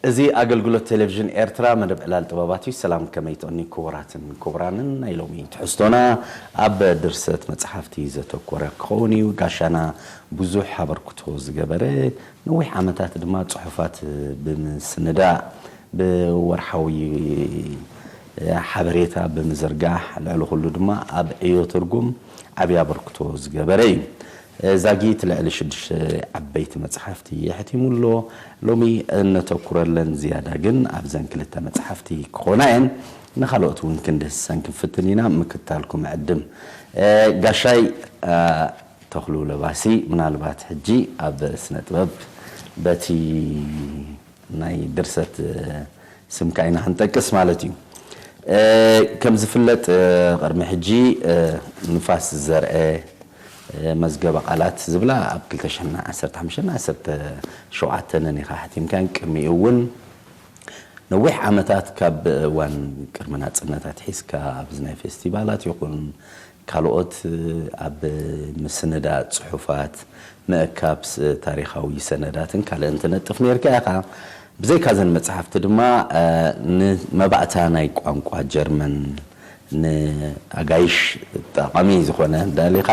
እዚ ኣገልግሎት ቴሌቪዥን ኤርትራ፣ መደብ ዕላል ጥበባት እዩ። ሰላም፣ ከመይ ትቕኒ ክቡራትን ክቡራንን? ናይ ሎሚ ትሕዝቶና ኣብ ድርሰት መጽሓፍቲ ዘተኮረ ክኸውን እዩ። ጋሻና ብዙሕ ኣበርክቶ ዝገበረ፣ ነዊሕ ዓመታት ድማ ጽሑፋት ብምስንዳእ፣ ብወርሓዊ ሓበሬታ ብምዝርጋሕ፣ ልዕሊ ኩሉ ድማ ኣብ ዕዮ ትርጉም ዓብዪ ኣበርክቶ ዝገበረ እዩ። ዛጊት ልዕሊ ሽዱሽተ ዓበይቲ መጽሓፍቲ የሕቲሙ ኣሎ። ሎሚ እነተኩረለን ዝያዳ ግን ኣብዘን ክልተ መጽሓፍቲ ክኾና እየን። ንኻልኦት እውን ክንድህሰን ክንፍትን ኢና። ምክታልኩም ዕድም። እ፣ ጋሻይ፣ እ፣ ተኽሉ ለባሲ፣ ምናልባት ሕጂ ኣብ ስነ ጥበብ በቲ ናይ ድርሰት፣ እ፣ ስምካ ኢና ክንጠቅስ ማለት እዩ። እ፣ ከም ዝፍለጥ፣ እ፣ ቅድሚ ሕጂ፣ እ፣ ንፋስ ዝዘርአ፣ እ፣ መዝገበ ቃላት ዝብላ ኣብ ክልተ ሽሕን ዓሰርተ ሓሙሽተን ዓሰርተ ሸውዓተን ኢኻ ሓቲምካን፣ ቅድሚኡ እውን ነዊሕ ዓመታት ካብ እዋን ቅድሚ ናጽነት ኣትሒዝካ ኣብዚ ናይ ፌስቲቫላት ይኹን ካልኦት ኣብ ምስንዳእ ጽሑፋት፣ ምእካብ ስ-፣ ታሪኻዊ ሰነዳትን ካልእን ትነጥፍ ነርካ ኢኻ። ብዘይካ ዘን መጽሓፍቲ ድማ፣ እ፣ ንመባእታ ናይ ቋንቋ ጀርመን ንኣጋይሽ ጠቓሚ ዝኾነ እንዳሊኻ፣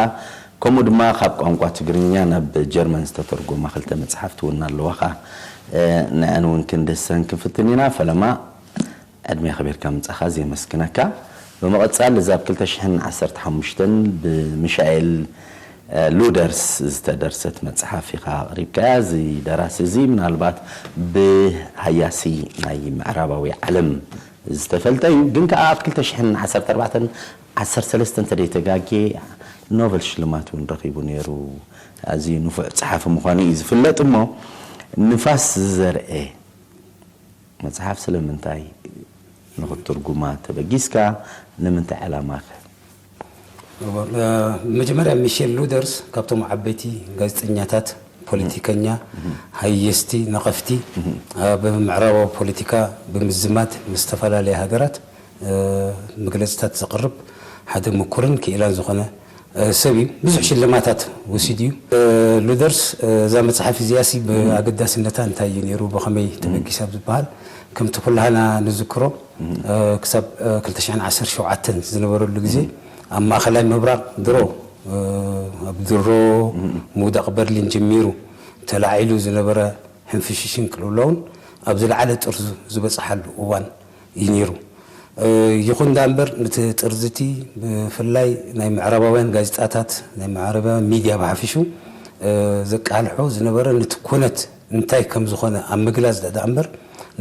ከምኡ ድማ ካብ ቋንቋ ትግርኛ ናብ ጀርመን ዝተተርጎማ ክልተ መጽሓፍቲ እውን ኣለዋኻ። እ፣ ንዐን እውን ክንድህሰን ክንፍትን ኢና። ፈለማ ዕድሜ ከቢርካ ምጻኻ ዘመስግነካ። ብምቕጻል፣ እዛ ኣብ ክልተ ሽሕን ዓሰርተ ሓሙሽተን ብሚሻኤል፣ እ፣ ሉደርስ ዝተደርሰት መጽሓፍ ኢኻ ኣቕሪብካያ። እዚ ደራሲ እዚ ምናልባት ብሃያሲ ናይ ምዕራባዊ ዓለም ዝተፈልጠ እዩ። ግን ከኣ ኣብ ክልተ ሽሕን ዓሰርተ ኣርባዕተን ዓሰርተ ሰለስተን እንተ ደይተጋጌ ኖቨል ሽልማት እውን ረኺቡ ነይሩ። ኣዝዩ ንፉዕ ጸሓፊ ምዃኑ እዩ ዝፍለጥ። እሞ ንፋስ ዝዘርኤ መጽሓፍ ስለምንታይ ንኽትትርጉማ ተበጊስካ? ንምንታይ ዕላማ ከ? እወ፣ እ፣ መጀመርያ ሚሼል ሉደርስ ካብቶም ዓበይቲ ጋዜጠኛታት፣ ፖለቲከኛ፣ ሃየስቲ፣ ነቐፍቲ፣ ኣብ ምዕራባዊ ፖለቲካ ብምዝማት ምስ ዝተፈላለያ ሃገራት፣ እ፣ መግለጽታት ዘቕርብ ሓደ ምኩርን ክኢላን ዝኾነ፣ እ፣ ሰብ እዩ። ብዙሕ ሽልማታት ወሲዱ እዩ። እ፣ ሉደርስ፣ እ፣ እዛ መጽሓፍ እዚኣሲ ብኣገዳስነታ እንታይ እዩ ነይሩ፣ ብኸመይ ተበጊሳ ኣብ ዝበሃል፣ ከምቲ ኩላህና ንዝክሮ፣ እ፣ ክሳብ፣ እ፣ ክልተ ሽሕን ዓሰርተ ሸውዓተን ዝነበረሉ ግዜ ኣብ ማእኸላይ ምብራቕ ድሮ፣ እ፣ ኣብ ድሮ፣ ምውዳቕ በርሊን ጀሚሩ ተላዒሉ ዝነበረ ሕንፍሽሽን ቅልውላውን ኣብ ዝለዓለ ጥርዙ ዝበጽሓሉ እዋን እዩ ነይሩ። እ፣ ይኹን ደኣ እምበር፣ ነቲ ጥርዚ እቲ ብፍላይ ናይ ምዕራባውያን ጋዜጣታት፣ ናይ ምዕራባውያን ሚድያ ብሓፊሹ፣ እ፣ ዘቃልሖ ዝነበረ፣ ነቲ ኩነት እንታይ ከም ዝኾነ ኣብ ምግላጽ ደኣ እምበር፣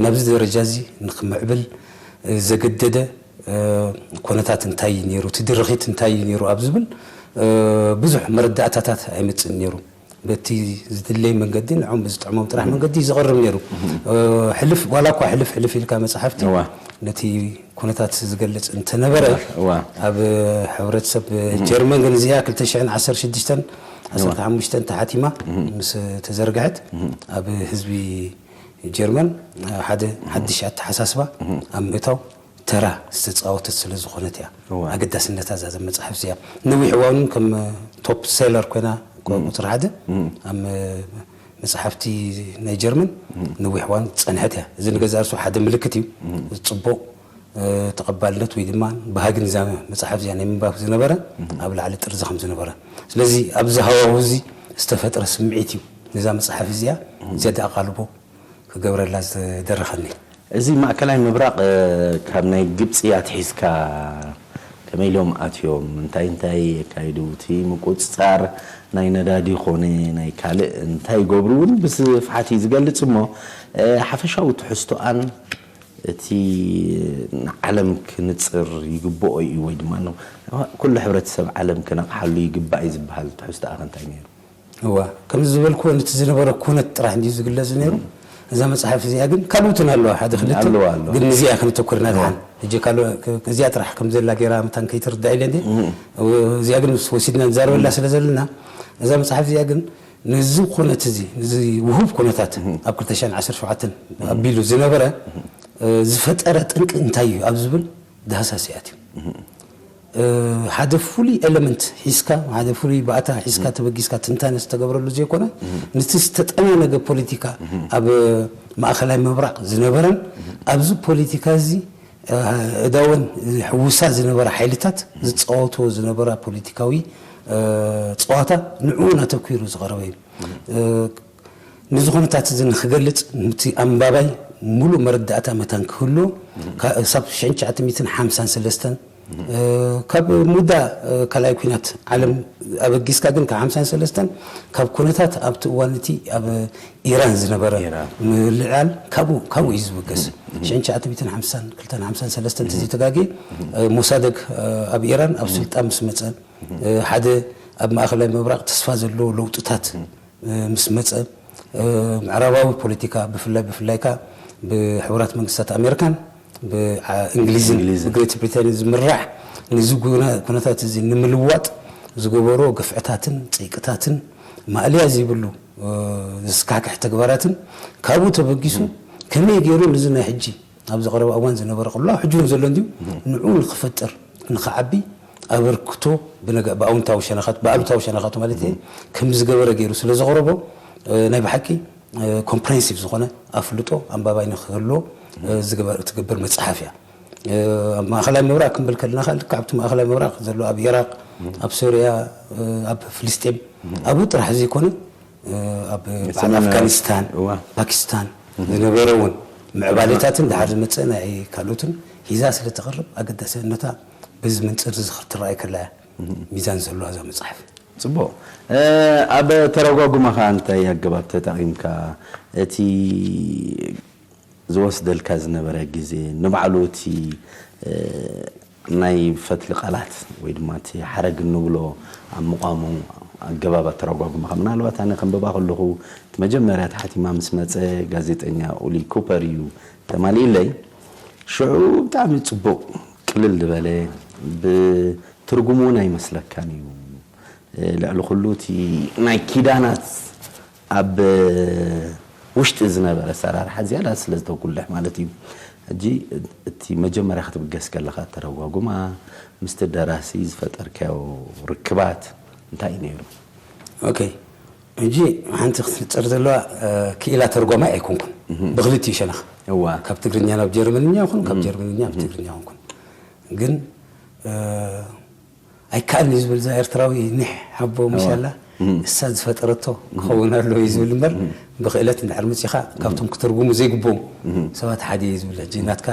ናብዚ ደረጃ እዚ ንኽምዕብል፣ እ፣ ዘገደደ፣ እ፣ ኩነታት እንታይ እዩ ነይሩ፣ እቲ ድርኺት እንታይ እዩ ነይሩ ኣብ ዝብል፣ እ፣ ብዙሕ መረዳእታታት ኣይመጽእን ነይሩ። በቲ ዝድለይ መንገዲ፣ ንዕኦም ብዝጥዕሞም ጥራሕ መንገዲ እዩ ዝቐርብ ነይሩ። እ፣ ሕልፍ፣ ዋላ እኳ ሕልፍ ሕልፍ ኢልካ መጽሓፍቲ እዋ። ነቲ ኩነታት ዝገልጽ እንተነበረ፣ እዋ። ኣብ ሕብረተሰብ ጀርመን ግን እዚኣ ክልተ ሽሕን ዓሰርተ ሽዱሽተን ዓሰርተ ሓሙሽተን ተሓቲማ ምስ ተዘርግሐት፣ ኣብ ህዝቢ ጀርመን ሓደ ሓድሽ ኣተሓሳስባ ኣብ ምእታው ተራ ዝተጻወተት ስለ ዝኾነት እያ። እዋ። ኣገዳስነታ እዛ መጽሓፍ እዚኣ። ነዊሕ እዋን እውን ከም ቶፕ ሴለር ኮይና፣ ቁ-፣ ቁጽሪ ሓደ ኣብ መጽሓፍቲ ናይ ጀርመን ነዊሕ እዋን ዝጸንሐት እያ። እዚ ንገዛእ ርእሱ ሓደ ምልክት እዩ። ጽቡቕ፣ እ፣ ተቐባልነት ወይ ድማ ባህጊ ንዛ መጽሓፍ እዚኣ ናይ ምንባብ ዝነበረ ኣብ ላዕሊ ጥርዚ ከም ዝነበረ። ስለዚ ኣብዚ ሃዋሁ እዚ ዝተፈጥረ ስምዒት እዩ ነዛ መጽሓፍ እዚኣ ዝያዳ ኣቓልቦ ክገብረላ ዝደረኸኒ። እዚ ማእከላይ ምብራቕ፣ እ፣ ካብ ናይ ግብጺ ኣትሒዝካ ከመይ ኢሎም ኣትዮም፣ እንታይ እንታይ የካይዱ፣ እቲ ምቁጽጻር ናይ ነዳዲ ኮነ ናይ ካልእ እንታይ ይገብሩ እውን ብስፍሓት እዩ ዝገልጽ። እሞ፣ እ፣ ሓፈሻዊ ትሕዝቶኣን እቲ ንዓለም ክንጽር ይግብኦ እዩ ወይ ድማ ነው ኩሉ ሕብረተሰብ ዓለም ክነቕሓሉ ይግባእ እዩ ዝበሃል ትሕዝቶኣ ከ እንታይ ነይሩ? እዋ፣ ከምዚ ዝበልክዎ ነቲ ዝነበረ ኩነት ጥራሕ እንድዩ ዝግለጽ ነይሩ። እዛ መጽሓፍ እዚኣ ግን ካልኦትን ኣለዋ፣ ሓደ ክልተ፣ ኣለዋ፣ ኣለዋ። ግን ንዚኣ ክንተኩር ኢና ድሓን። ሕጂ ካልኦ-፣ ክ-፣ እዚኣ ጥራሕ ከም ዘላ ገይራ መታን ከይትርዳእ ኢለ እንዴ? እዚኣ ግን ምስ ወሲድና ንዛረበላ ስለ ዘለና፣ እዛ መጽሓፍ እዚኣ ግን ነዚ ኩነት እዚ፣ ነዚ ውሁብ ኩነታት ኣብ ክልተ ሽሕን ዓሰርተ ሸውዓተን ኣቢሉ ዝነበረ፣ እ፣ ዝፈጠረ ጠንቂ እንታይ እዩ ኣብ ዝብል ዳህሳስ እያ ኣትዩ። ሓደ ፍሉይ ኤለመንት ሒዝካ፣ ሓደ ፍሉይ ባእታ ሒዝካ ተበጊስካ ትንታነ ዝተገብረሉ ዘይኮነ፣ ነቲ ዝተጠናነገ ፖለቲካ ኣብ ማእኸላይ ምብራቕ ዝነበረን ኣብዚ ፖለቲካ እዚ ኣእዳወን ሕውሳ ዝነበራ ሓይልታት ዝፃወትዎ ዝነበራ ፖለቲካዊ ፀዋታ ንዕኡ ኣተኲሩ ዝቐረበ እዩ። ነዚ ኩነታት እዚ ንክገልፅ፣ ነቲ ኣንባባይ ሙሉእ መረዳእታ መታን ክህልዎ፣ ካብ ሽሕን ትሽዓተ ሚእትን ሓምሳን ሰለስተን ካብ ምውዳእ ካልኣይ ኩናት ዓለም ኣበጊስካ፣ ግን ካብ ሓምሳን ሰለስተን ካብ ኩነታት ኣብቲ እዋን እቲ ኣብ ኢራን ዝነበረ ምልዕዓል ካብኡ እዩ ዝብገስ። ሽሕን ትሽዓተ ሚእትን ሓምሳን ክልተን ሓምሳን ሰለስተን እንተዘይተጋግየ፣ ሞሳደግ ኣብ ኢራን ኣብ ስልጣን ምስ መፀ፣ ሓደ ኣብ ማእኸላይ ምብራቕ ተስፋ ዘለዎ ለውጥታት ምስ መፀ፣ ምዕራባዊ ፖለቲካ ብፍላይ ብፍላይ ከኣ ብሕቡራት መንግስታት ኣሜሪካን ብእንግሊዝን ብግሬት ብሪታንያን ዝምራሕ ነዚ ኩነታት እዚ ንምልዋጥ ዝገበሮ ግፍዕታትን ፅይቅታትን ማእለያ ዘይብሉ ዘስካሕክሕ ተግባራትን ካብኡ ተበጊሱ ከመይ ገይሩ ነዚ ናይ ሕጂ ኣብዚ ቀረባ እዋን ዝነበረ ቅልውላው ሕጂ እውን ዘሎ እንድዩ ንዕኡ ንክፈጥር ንክዓቢ ኣበርክቶ ብኣውንታዊ ሸነኻት ብኣሉታዊ ሸነኻቱ ማለት ከም ዝገበረ ገይሩ ስለ ዘቕረቦ ናይ ብሓቂ ኮምፕሬንሲቭ ዝኾነ ኣፍልጦ ኣንባባይ ንክህልዎ ትገብር መፅሓፍ እያ። ኣብ ማእኸላይ ምብራቕ ክንብል ከለና ከ ልክዕ ኣብቲ ማእኸላይ ምብራቕ ዘሎ ኣብ ኢራቕ፣ ኣብ ሶርያ፣ ኣብ ፍልስጤም ኣብኡ ጥራሕ ዘይኮነ ኣብ በዓል ኣፍጋኒስታን፣ ፓኪስታን ዝነበረ እውን ምዕባሌታትን ድሓር ዝመፀ ናይ ካልኦትን ሒዛ ስለ ተቕርብ ኣገዳሲነታ በዚ መንፅር እዚ ክትረኣይ ከላ እያ ሚዛን ዘለዋ እዛ መፅሓፍ። ፅቡቕ። ኣብ ተረጓጉማ ከዓ እንታይ ኣገባብ ተጠቒምካ እቲ ዝወስደልካ ዝነበረ ግዜ ንባዕሉ እቲ ናይ ፈትሊ ቃላት ወይ ድማ እቲ ሓረግ እንብሎ ኣብ ምቋሙ ኣገባብ ኣተረጓጉማኻ ምናልባት ኣነ ከንብባ ከለኹ እቲ መጀመርያ ተሓቲማ ምስ መፀ ጋዜጠኛ ኡሊ ኩፐር እዩ ተማሊእለይ ሽዑ ብጣዕሚ ፅቡቕ ቅልል ዝበለ ብትርጉሙ እውን ኣይመስለካን እዩ ልዕሊ ኩሉ እቲ ናይ ኪዳናት ኣብ ውሽጢ ዝነበረ ኣሰራርሓ ዝያዳ ስለ ዝተጉልሕ ማለት እዩ። ሕጂ እቲ መጀመርያ ክትብገስ ከለኻ ኣተረጓጉማ ምስቲ ደራሲ ዝፈጠርካዮ ርክባት እንታይ እዩ ነይሩ? ኦኬ ሕጂ ሓንቲ ክትፍጠር ዘለዋ ክኢላ ተርጓማይ ኣይኮንኩን ብክልቲኡ ሸነኽ እዋ ካብ ትግርኛ ናብ ጀርመንኛ ይኹን ካብ ጀርመንኛ ናብ ትግርኛ ይኹንኩን ግን ኣይከኣልን እዩ ዝብል እዛ ኤርትራዊ ኒሕ ሓቦ ምሻላ እሳ ዝፈጠረቶ ክኸውን ኣለዎ እዩ ዝብል እምበር ብክእለት እንድሕር መፂኻ ካብቶም ክትርጉሙ ዘይግብኦም ሰባት ሓደ እዩ ዝብል ሕጂ ናትካ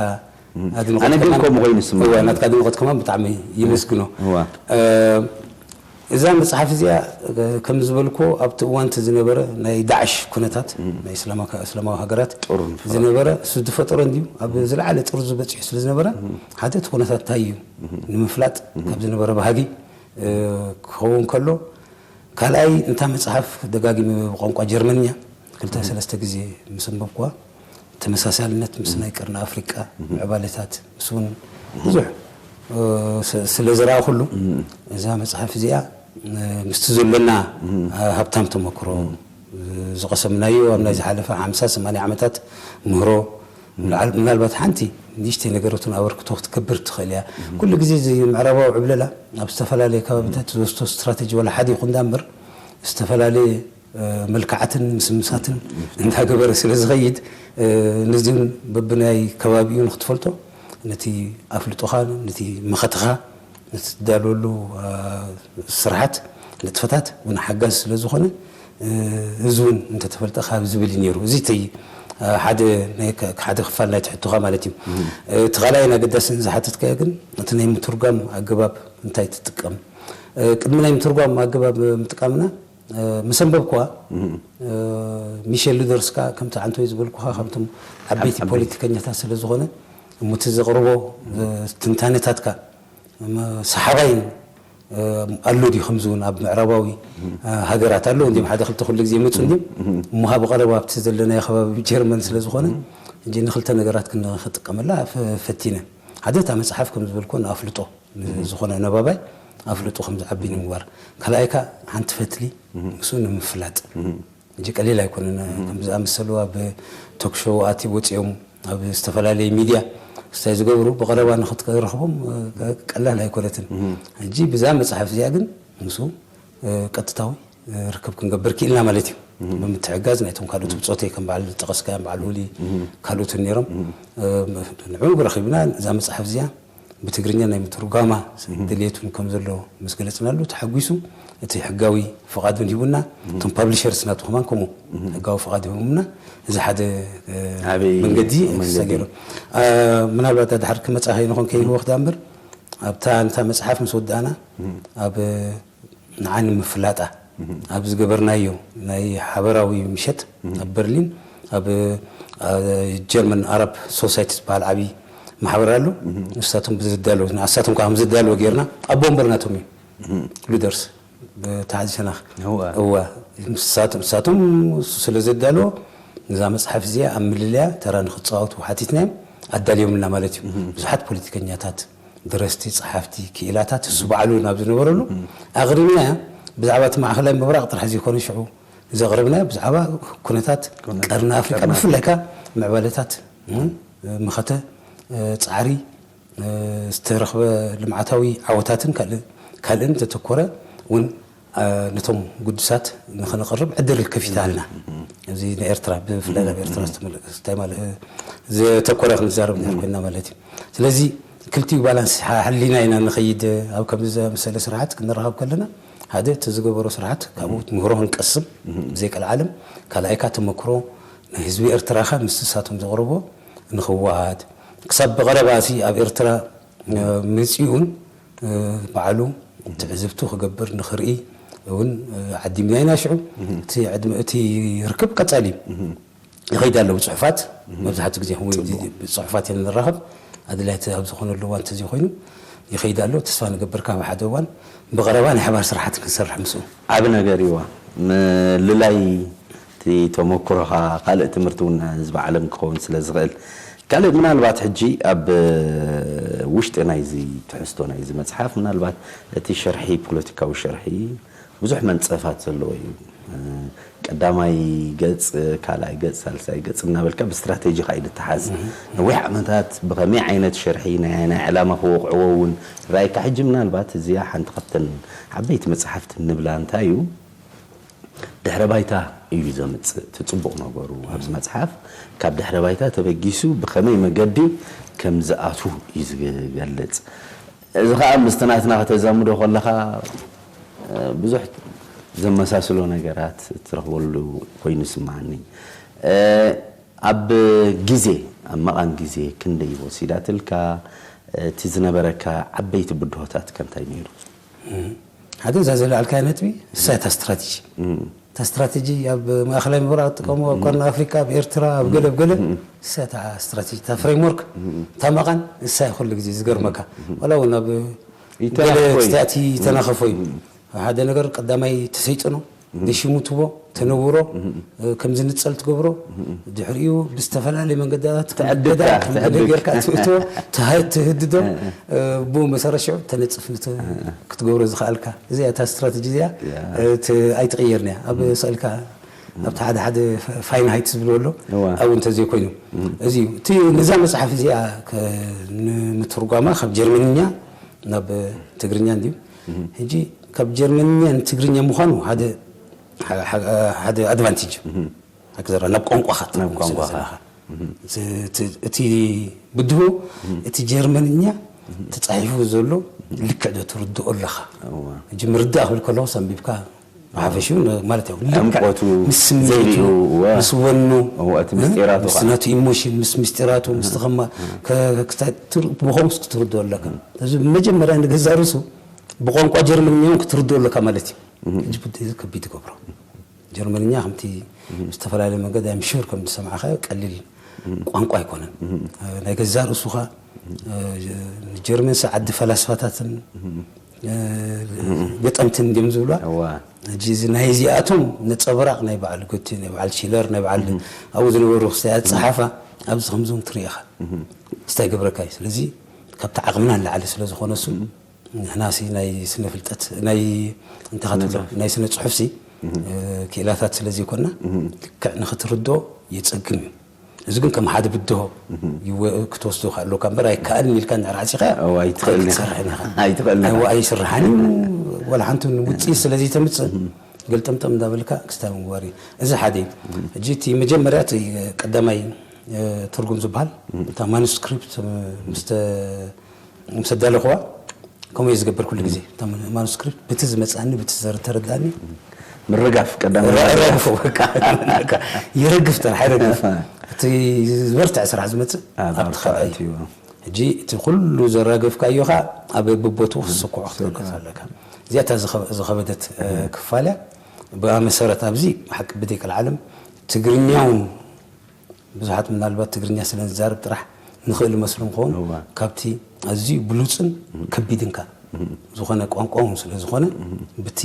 ኣነ ግን ከምኡ ኮይኑ ስምዕ ናትካ ድምቀት ከማን ብጣዕሚ ይመስግኖ እዛ መፅሓፍ እዚኣ ከም ዝበልክዎ ኣብቲ እዋን እቲ ዝነበረ ናይ ዳዕሽ ኩነታት ናይ እስላማዊ ሃገራት ዝነበረ እሱ ዝፈጠሮ እንድዩ ኣብ ዝለዓለ ጥርዙ በፂሑ ስለ ዝነበረ ሓደ እቲ ኩነታት እንታይ እዩ ንምፍላጥ ካብ ዝነበረ ባህጊ ክኸውን ከሎ ካልኣይ እንታ መፅሓፍ ደጋጊመ ብቋንቋ ጀርመንኛ ክልተ ሰለስተ ግዜ ምስ ኣንበብኩዋ ተመሳሳልነት ምስ ናይ ቀርኒ ኣፍሪቃ ምዕባለታት ምስ እውን ብዙሕ ስለ ዝረኣኹሉ እዛ መፅሓፍ እዚኣ ምስቲ ዘሎና ሃብታም ተመክሮ ዝቐሰምናዮ ኣብ ናይ ዝሓለፈ ሓምሳ ሰማንያ ዓመታት ምህሮ ምናልባት ሓንቲ ንእሽተይ ነገረቱን ኣበርክቶ ክትገብር ትኽእል እያ። ኩሉ ግዜ እዚ ምዕራባዊ ዕብለላ ኣብ ዝተፈላለየ ከባቢታት ዝወስዶ ስትራተጂ ዋላ ሓደ ይኹን ዳ እምበር ዝተፈላለየ መልክዓትን ምስምሳትን እንዳገበረ ስለ ዝኸይድ ነዚን በብናይ ከባቢኡ ንክትፈልጦ ነቲ ኣፍልጦኻ ነቲ መኸትኻ ነቲ ትዳለወሉ ስርሓት ንጥፈታት እውን ሓጋዚ ስለ ዝኾነ እዚ እውን እንተተፈልጠ ካብ ዝብል እዩ ነይሩ። እዚ እቲ ሓደ ሓደ ክፋል ናይቲ ሕቶኻ ማለት እዩ። እቲ ካልኣይን ኣገዳስን ዝሓተትካዮ ግን እቲ ናይ ምትርጓም ኣገባብ እንታይ ትጥቀም? ቅድሚ ናይ ምትርጓም ኣገባብ ምጥቃምና ምስ ኣንበብኩዋ ሚሸል ሉደርስ ከኣ ከምቲ ዓንተወይ ዝበልኩኻ ካብቶም ዓበይቲ ፖለቲከኛታት ስለ ዝኾነ እሞ እቲ ዘቕርቦ ትንታነታትካ ሰሓባይን ኣሎ ድዩ ከምዚ እውን ኣብ ምዕራባዊ ሃገራት ኣሎ እንዲም ሓደ ክልተ ኩሉ ግዜ ይመፁ እንዲም እሞ ሃብ ቀረባ ኣብቲ ዘለናዮ ከባቢ ጀርመን ስለ ዝኾነ እጂ ንክልተ ነገራት ክንጥቀመላ ፈቲነ ሓደ እታ መፅሓፍ ከም ዝበልኮ ንኣፍልጦ ዝኾነ ነባባይ ኣፍልጦ ከም ዝዓቢ ንምግባር ካልኣይካ ሓንቲ ፈትሊ ምስኡ ንምፍላጥ እንጂ ቀሊል ኣይኮነን። ከም ዝኣመሰሉ ኣብ ቶክ ሾው ኣትዮም ወፂኦም ኣብ ዝተፈላለየ ሚድያ እንታይ ዝገብሩ ብቐረባ ንኽትረኽቦም ቀላል ኣይኮነትን። ሕጂ ብዛ መፅሓፍ እዚኣ ግን ምስ ቀጥታዊ ርክብ ክንገብር ክኢልና ማለት እዩ። ብምትሕጋዝ ናይቶም ካልኦት ብፆተይ ከም በዓል ጠቐስካዮም በዓል ሁሊ ካልኦትን ነይሮም። ንዕኡ ረኺብና እዛ መፅሓፍ እዚኣ ብትግርኛ ናይ ምትርጓማ ድሌት እውን ከም ዘሎ ምስ ገለፅናሉ ተሓጒሱ እቲ ሕጋዊ ፍቓድ እውን ሂቡና። እቶም ፓብሊሸርስ ናቱ ከማን ከምኡ ሕጋዊ ፍቓድ ሂቡና። እዚ ሓደ መንገዲ ሰጊሩ። ምናልባት ኣድሓር ክመፃ ከይንኾን ከይህወ ክዳ እምበር ኣብታ ነታ መፅሓፍ ምስ ወዳእና ኣብ ንዓኒ ምፍላጣ ኣብ ዝገበርናዮ ናይ ሓበራዊ ምሸት ኣብ በርሊን ኣብ ጀርመን ኣረብ ሶሳይቲ ዝበሃል ዓብዪ ማሕበር ኣሎ። ንሳቶም ብዝዳለዎ ንሳቶም ከዓ ዝዳለዎ ጌርና ኣቦ ወንበር ናቶም እዩ ሉደርስ ብተሓዚሰና እዋ ንሳቶም ስለ ዘዳለዎ ነዛ መፅሓፍ እዚኣ ኣብ ምልልያ ተራ ንክፃወቱ ሓቲትናዮም ኣዳልዮምልና ማለት እዩ። ብዙሓት ፖለቲከኛታት ደረስቲ፣ ጸሓፍቲ፣ ክኢላታት እሱ ባዕሉ ናብ ዝነበረሉ ኣቕሪብናያ። ብዛዕባ እቲ ማእኸላይ ምብራቕ ጥራሕ ዘይኮነ ሽዑ ዘቕረብናዮ ብዛዕባ ኩነታት ቀርኒ ኣፍሪቃ ብፍላይ ከኣ ምዕባለታት መኸተ ጻዕሪ ዝተረኽበ ልምዓታዊ ዓወታትን ካልእን ዘተኮረ እውን ነቶም ግዱሳት ንኸነቕርብ ዕድል ከፊታልና። እዚ ንኤርትራ ብፍላይ ናብ ኤርትራ ዝተመለ- እንታይ ማለት ዝተኮረ ክንዛረብ እንድሕር ኮይና ማለት እዩ። ስለዚ ክልቲኡ ባላንስ ሓ- ሓሊና ኢና ንኸይድ። ኣብ ከምዚ ዝኣመሰለ ስርሓት ክንራኸብ ከለና ሓደ እቲ ዝገበሮ ስርሓት ካብኡ ምህሮ ክንቀስም ብዘይቀልዓለም፣ ካልኣይካ ተመክሮ ናይ ህዝቢ ኤርትራኻ ምስ ንሳቶም ዘቕርቦ ንኽወሃድ ክሳብ ብቐረባ እዚ ኣብ ኤርትራ መጺኡን ባዕሉ ትዕዝብቱ ክገብር ንኽርኢ እውን ዓዲምና ኢና። ሽዑ እቲ ዕድመ እቲ ርክብ ቀጻሊ እዩ። ይኸይድ ኣሎ ብጽሑፋት መብዛሕትኡ ግዜ ጽሑፋት ኢና ንራኸብ ኣድላይቲ ኣብ ዝኾነሉ እዋን እንተዘይኮይኑ ይኸይድ ኣሎ። ተስፋ ንገብር ካብ ሓደ እዋን ብቐረባ ናይ ሓባር ስራሓት ክንሰርሕ ምስኡ። ዓቢ ነገር እዩዋ ምልላይ እቲ ተመክሮኻ ካልእ ትምህርቲ እውን ህዝቢ ዓለም ክኸውን ስለ ዝኽእል ካልእ ምናልባት ሕጂ ኣብ ውሽጢ ናይዚ ትሕዝቶ ናይዚ መፅሓፍ ምናልባት እቲ ሸርሒ ፖለቲካዊ ሸርሒ ብዙሕ መንፀፋት ዘለዎ እዩ። ቀዳማይ ገፅ፣ ካልኣይ ገፅ፣ ሳልሳይ ገፅ እናበልካ ብስትራቴጂ ከዓ እዩ ዝተሓዝ። ነዊሕ ዓመታት ብኸመይ ዓይነት ሸርሒ ናይ ናይ ዕላማ ክወቕዕዎ እውን ራእይካ ሕጂ ምናልባት እዚኣ ሓንቲ ካብተን ዓበይቲ መፅሓፍቲ ንብላ እንታይ እዩ ድሕረ ባይታ እዩ ዘምፅእ እቲ ፅቡቕ ነገሩ ኣብዚ መፅሓፍ ካብ ድሕረ ባይታ ተበጊሱ ብኸመይ መገዲ ከም ዝኣቱ እዩ ዝገልፅ። እዚ ከዓ ምስቲ ናትና ከተዛምዶ ከለኻ ብዙሕ ዘመሳስሎ ነገራት ትረኽበሉ ኮይኑ ይስምዓኒ። ኣብ ግዜ ኣብ መቓን ግዜ ክንደይ ወሲዳትልካ እቲ ዝነበረካ ዓበይቲ ብድሆታት ከ እንታይ ነይሩ? ሓደ እዛ ዘለዓልካያ ነጥቢ እሳ እታ ስትራቴጂ እታ ስትራቴጂ ኣብ ማእኸላይ ምብራቕ ትጥቀሙ ኣብ ቀርኒ ኣፍሪካ ኣብ ኤርትራ ኣብ ገለ ኣብ ገለ እሳ እታ ስትራቴጂ እታ ፍሬምወርክ እታ መቓን እሳ ኩሉ ግዜ ዝገርመካ ዋላ እውን ኣብ ገለ ክስቲኣቲ ተናኸፎ እዩ ሓደ ነገር ቀዳማይ ተሰይጥኖ ንሽሙ ትቦ ተነውሮ ከም ዝንጸል ትገብሮ ድሕሪኡ ብዝተፈላለየ መንገዳት ከም ገዳ ከም ገለ ጌርካ ትእትዎ ትህድዶ ብኡ መሰረት ሽዑ ተነጽፍ ክትገብሮ ዝኽኣልካ እዚኣ እታ ስትራተጂ እዚኣ ኣይትቕየርን እያ ኣብ ስእልካ ኣብቲ ሓደ ሓደ ፋይንሃይት ዝብልዎ ኣሎ ኣብኡ እንተዘይኮይኑ እዚ እቲ ነዛ መፅሓፍ እዚኣ ንምትርጓማ ካብ ጀርመንኛ ናብ ትግርኛ እንድዩ ሕጂ ካብ ጀርመንኛ ንትግርኛ ምዃኑ ሓደ ሓደ ኣድቫንቴጅ ኣክዘራ ናብ ቋንቋኻ ናብ ቋንቋኻ እቲ ብድሆ እቲ ጀርመንኛ ተፃሒፉ ዘሎ ልክዕ ዶ ትርድኦ ኣለኻ ሕጂ ምርዳእ ክብል ከለኹ ሰንቢብካ ብሓፈሽኡ ማለት እዩ ልክዕ ምስ ስምዒቱ ምስ ወኑ ምስ ናቱ ኢሞሽን ምስ ምስጢራቱ ምስ ተኸማ ብኸምስ ክትርድኦ ኣለካ እዚ መጀመርያ ንገዛ ርእሱ ብቋንቋ ጀርመንኛ እውን ክትርድኦ ኣለካ ማለት እዩ ሕጂ ብድኡ ከቢድ ይገብሮ ጀርመንኛ ከምቲ ዝተፈላለየ መንገዲ ኣምሹር ከም ዝሰማዕኻዮ ቀሊል ቋንቋ ኣይኮነን ናይ ገዛ ርእሱኻ ንጀርመን ዓዲ ፈላስፋታትን ገጠምትን እንዲም ዝብሏ ሕጂ እዚ ናይ እዚኣቶም ነፀብራቕ ናይ በዓል ጎቲ ናይ በዓል ሺለር ናይ በዓል ኣብኡ ዝነበሩ ክስታይ ኣፀሓፋ ኣብዚ ከምዚ እውን ትርኢ ኢኻ ክስታይ ገብረካ እዩ ስለዚ ካብቲ ዓቕምና ንላዕሊ ስለ ዝኾነ እሱ ንሕናሲ ናይ ስነ ፍልጠት ናይ እንታይ ክትብሎ ናይ ስነ ፅሑፍሲ ክኢላታት ስለ ዘይኮና ልክዕ ንክትርድኦ የፀግም እዩ እዚ ግን ከም ሓደ ብድሆ ይወ- ክትወስዶ ኣለካ እምበር ኣይከኣልን ኢልካ እንድሕር ዓፂኻ እዎ፣ ኣይትኽእልን ኢኻ። ክትሰርሕን ኢኻ። ኣይትኽእልን ኢኻ። እዎ፣ ኣይስርሓን እዩ። ዋላ ሓንቲ እውን ውፅኢት ስለ ዘይተምፅእ ገልጠምጠም እንዳበልካ ክስታይ ምግባር እዩ። እዚ ሓደ እዩ። ሕጂ እቲ መጀመርያ እቲ ቀዳማይ እ፣ ትርጉም ዝበሃል እታ ማኑስክሪፕት ምስ ተ- ምስ ኣዳለኹዋ ከምኡ እየ ዝገብር ኩሉ ግዜ። እታ ማኑስክሪፕት ብቲ ዝመፅኣኒ ብቲ ዝተረድኣኒ ምርጋፍ ቀዳማይ ረግፎ በቃ ይረግፍ ጥራሕ ይረግፍ። እቲ ዝበርትዐ ስራሕ ዝመፅእ ኣብ ኣብቲ ካልኣይ እዩ። እዩ። ሕጂ እቲ ኩሉ ዘራገፍካዮ ኸዓ ኣብ ብቦትኡ ክስኩዖ ክትከልከት ኣለካ። እዚኣ እታ ዝኸ- ዝኸበደት እ፣ ክፋል እያ። ብኣ መሰረት ኣብዚ ሓቂ ብደይ ቀልዓለም ትግርኛ እውን ብዙሓት ምናልባት ትግርኛ ስለ ንዛረብ ጥራሕ ንኽእል መስሉ ንኸውን እዋ። ካብቲ ኣዝዩ ብሉፅን ከቢድንካ ዝኾነ ቋንቋ እውን ስለ ዝኾነ ብቲ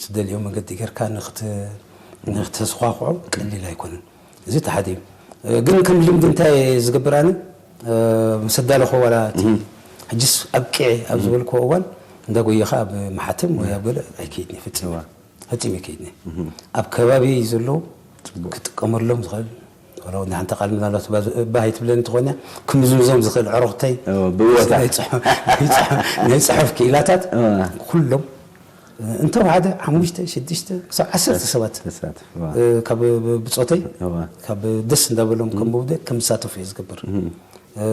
ዝደልዮ መንገዲ ጌርካ ንኽት- ንኽተስኳኽዖ ቀሊል ኣይኮነን። እዚ እቲ ሓደ እዩ። ግን ከም ልምዲ እንታይ ዝገብር ኣነ እ፣ ምስ ኣዳለኹ ዋላ እቲ ሕጅስ ኣብቂዐ ኣብ ዝበልክዎ እዋን እንዳጎየኻ ኣብ መሓትም ወይ ኣብ ገለ ኣይከይድን እየ ፈፂመ። ፈፂመ ከይድኒ ኣብ ከባቢ ዘለዉ ክጥቀመሎም ዝኽእል ወላ ወዲ ሓንቲ ቃል ምናልባት እባ- እባ ኣይትብለኒ ትኾን እያ ክምዝምዞም ዝኽእል ዕሮኽተይ እዎ፣ ብእወታ። ናይ ጽሑፍ- ናይ ጽሑፍ- ናይ ጽሑፍ ክኢላታት እዎ። ኩሎም እንተወሓደ ሓሙሽተ ሽዱሽተ ክሳብ ዓሰርተ ሰባት ተሳትፍ እዎ። እ፣ ካብ ብ- ብጾተይ እዎ። ካብ ደስ እንዳበሎም ከም መውደ ከም ዝሳተፉ እየ ዝገብር እ፣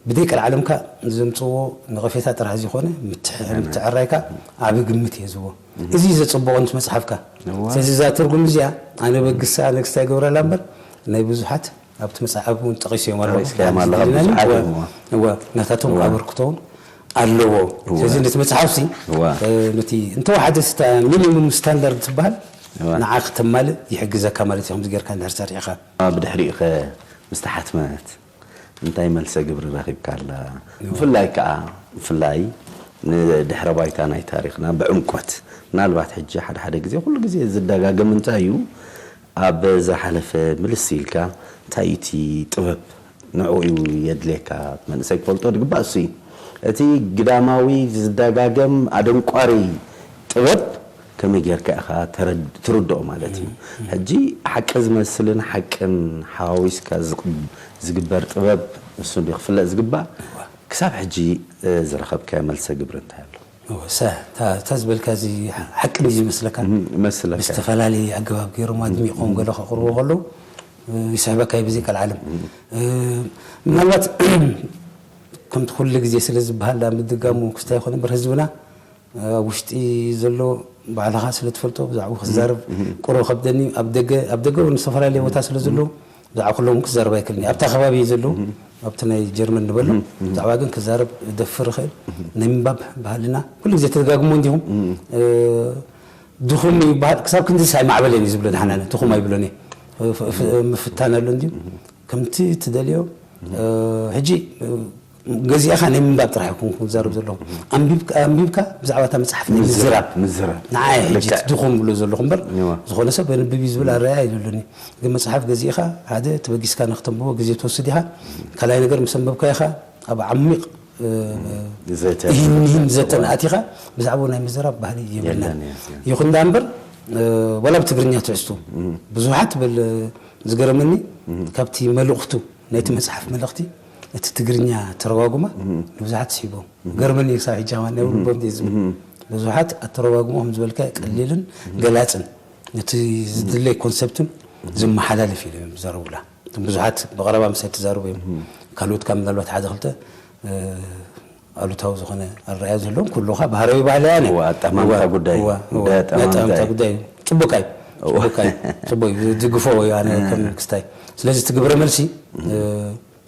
ብደይ ቀልዓለምካ ዘምፅዎ ነቐፌታ ጥራሕ ዘይኮነ ምትሕ- ምትዕራይካ ዓቢ ግምት እየ ዝህቦ እዚ ዘፅብቖ ምስ መፅሓፍካ እዋ። ስለዚ እዛ ትርጉም እዚኣ ኣነ በግሳ ኣነ ክስታይ ገብረላ እምበር ናይ ብዙሓት ኣብቲ መፅሓፍ እውን ጠቒሱ እዮም ኣለዉ ጠቒስካዮም ኣለኻ፣ ብዙሓት እዮም። እዋ ናታቶም ኣበርክቶ እውን ኣለዎ ስለዚ ነቲ መፅሓፍ ሲ እዋ። እ፣ ነቲ እንተወሓደ ስታ- ሚኒሙም ስታንዳርድ ትበሃል እዋ። ንዓ ክተማልእ ይሕግዘካ ማለት እዩ ከምዚ ጌርካ እንድሕር ሰሪዕኻ ብድሕሪኡ ኸ ምስ ተሓትመት እንታይ መልሰ ግብሪ ረኺብካ ኣላ? ብፍላይ ከዓ ብፍላይ ንድሕረ ባይታ ናይ ታሪኽና ብዕምቆት ምናልባት ሕጂ ሓደ ሓደ ግዜ ኩሉ ግዜ ዝደጋገም እንታይ እዩ ኣብ ዝሓለፈ ምልስ ኢልካ እንታይ እዩ እቲ ጥበብ ንዕኡ እዩ የድልየካ መንእሰይ ክፈልጦ ዝግባእ እሱ እዩ። እቲ ግዳማዊ ዝደጋገም ኣደንቋሪ ጥበብ ከመይ ጌርካ ኢኻ ተረድ- ትርድኦ ማለት እዩ። ሕጂ ሓቂ ዝመስልን ሓቅን ሓዋዊስካ ዝቕ- ዝግበር ጥበብ ንሱ እንዲ ክፍለጥ ዝግባእ ክሳብ ሕጂ እ፣ ዝረኸብካዮ መልሰ ግብሪ እንታይ ኣሎ? እወ፣ ሰ- እታ እታ ዝበልካ እዚ ሓቂ እንዲ ዝመስለካ እም፣ መስለካ። ብዝተፈላለየ ኣገባብ ገይሮም ኣድሚቖም ገለ ከቕርቦ ከለዉ እ፣ ይስሕበካ እዩ ብዘይ ቀልዓለም እ፣ ምናልባት ከምቲ ኩሉ ግዜ ስለ ዝበሃል ዳ ምድጋሙ ክስታይ ይኾነ እምበር ህዝብና ኣብ ውሽጢ ዘሎ ባዕልኻ ስለ ትፈልጦ ብዛዕባኡ ክዛረብ ቁሩብ ከብደኒ ኣብ ደገ ኣብ ደገ እውን ዝተፈላለየ ቦታ ስለ ዘለዉ ብዛዕባ ኩሎም ክዛረብ ኣይክእልን ኣብታ ከባቢ ዘለዉ ኣብቲ ናይ ጀርመን ንበሎ ብዛዕባ ግን ክዛረብ ደፍር ይኽእል ናይ ምንባብ ባህልና ኩሉ ግዜ ተደጋግሞ እንዲኹም ድኹም ይበሃል ክሳብ ክንዲስ ኣይማዕበለን እዩ ዝብሎ ድሓናነ ትኹም ኣይብሎን እየ ምፍታን ኣሎ እንዲዩ ከምቲ ትደልዮ ሕጂ ገዚእኻ ናይ ምንባብ ጥራሕ ይኹን ክዛረብ ዘለኹ ኣንቢብካ ብዛዕባ እታ መፅሓፍ ናይ ምዝራብ ምዝራብ ንዓይ ሕጂ ልክዕ። ድኹም ብሎ ዘለኹ እምበር እዋ። ዝኾነ ሰብ ንብብ እዩ ዝብል ኣረኣያ የብሉኒ ግን መፅሓፍ ገዚእኻ ሓደ ተበጊስካ ንክተንብቦ ግዜ ትወስድ ኢኻ ካልኣይ ነገር ምስ ኣንበብካ ኢኻ ኣብ ዓሚቕ ዘተ ይህን ይህን ዘተን ኣቲኻ ብዛዕባኡ ናይ ምዝራብ ባህሊ የብልና የለን፣ የለን። ይኹን ዳ እምበር ወላ ብትግርኛ ትሕዝቱ ብዙሓት በል ዝገረመኒ ካብቲ መልእኽቱ ናይቲ መፅሓፍ መልእኽቲ እቲ ትግርኛ ተረጓጉማ ንብዙሓት ስሒቦም ገርመኒ ክሳብ ሕጂ ከማን ናይ ውልቦም ዝብል ብዙሓት ኣተረጓጉሞ ከም ዝበልካ ቀሊልን ገላፅን ነቲ ዝድለይ ኮንሰፕትን ዝመሓላለፍ ኢሉ እዮም ዝዛረቡላ እቶም ብዙሓት ብቐረባ ምሳይ ተዛረቡ እዮም ካልኦት ካብ ምናልባት ሓደ ክልተ ኣሉታዊ ዝኾነ ኣረኣያ ዘለዎም ኩሉ ኸዓ ባህራዊ ባህሊ ኣነ እዋ፣ ኣጠማምታ ጉዳይ። ጉዳይ ኣጠማምታ ኣጠማምታ እዩ። ጉዳይ እዩ። ጽቡቅ እዩ። ጽቡቅ እዩ። ጽቡቅ እዩ። ዝድግፎ ወይ ኣነ ከም ክስታይ ስለዚ እቲ ግብረ መልሲ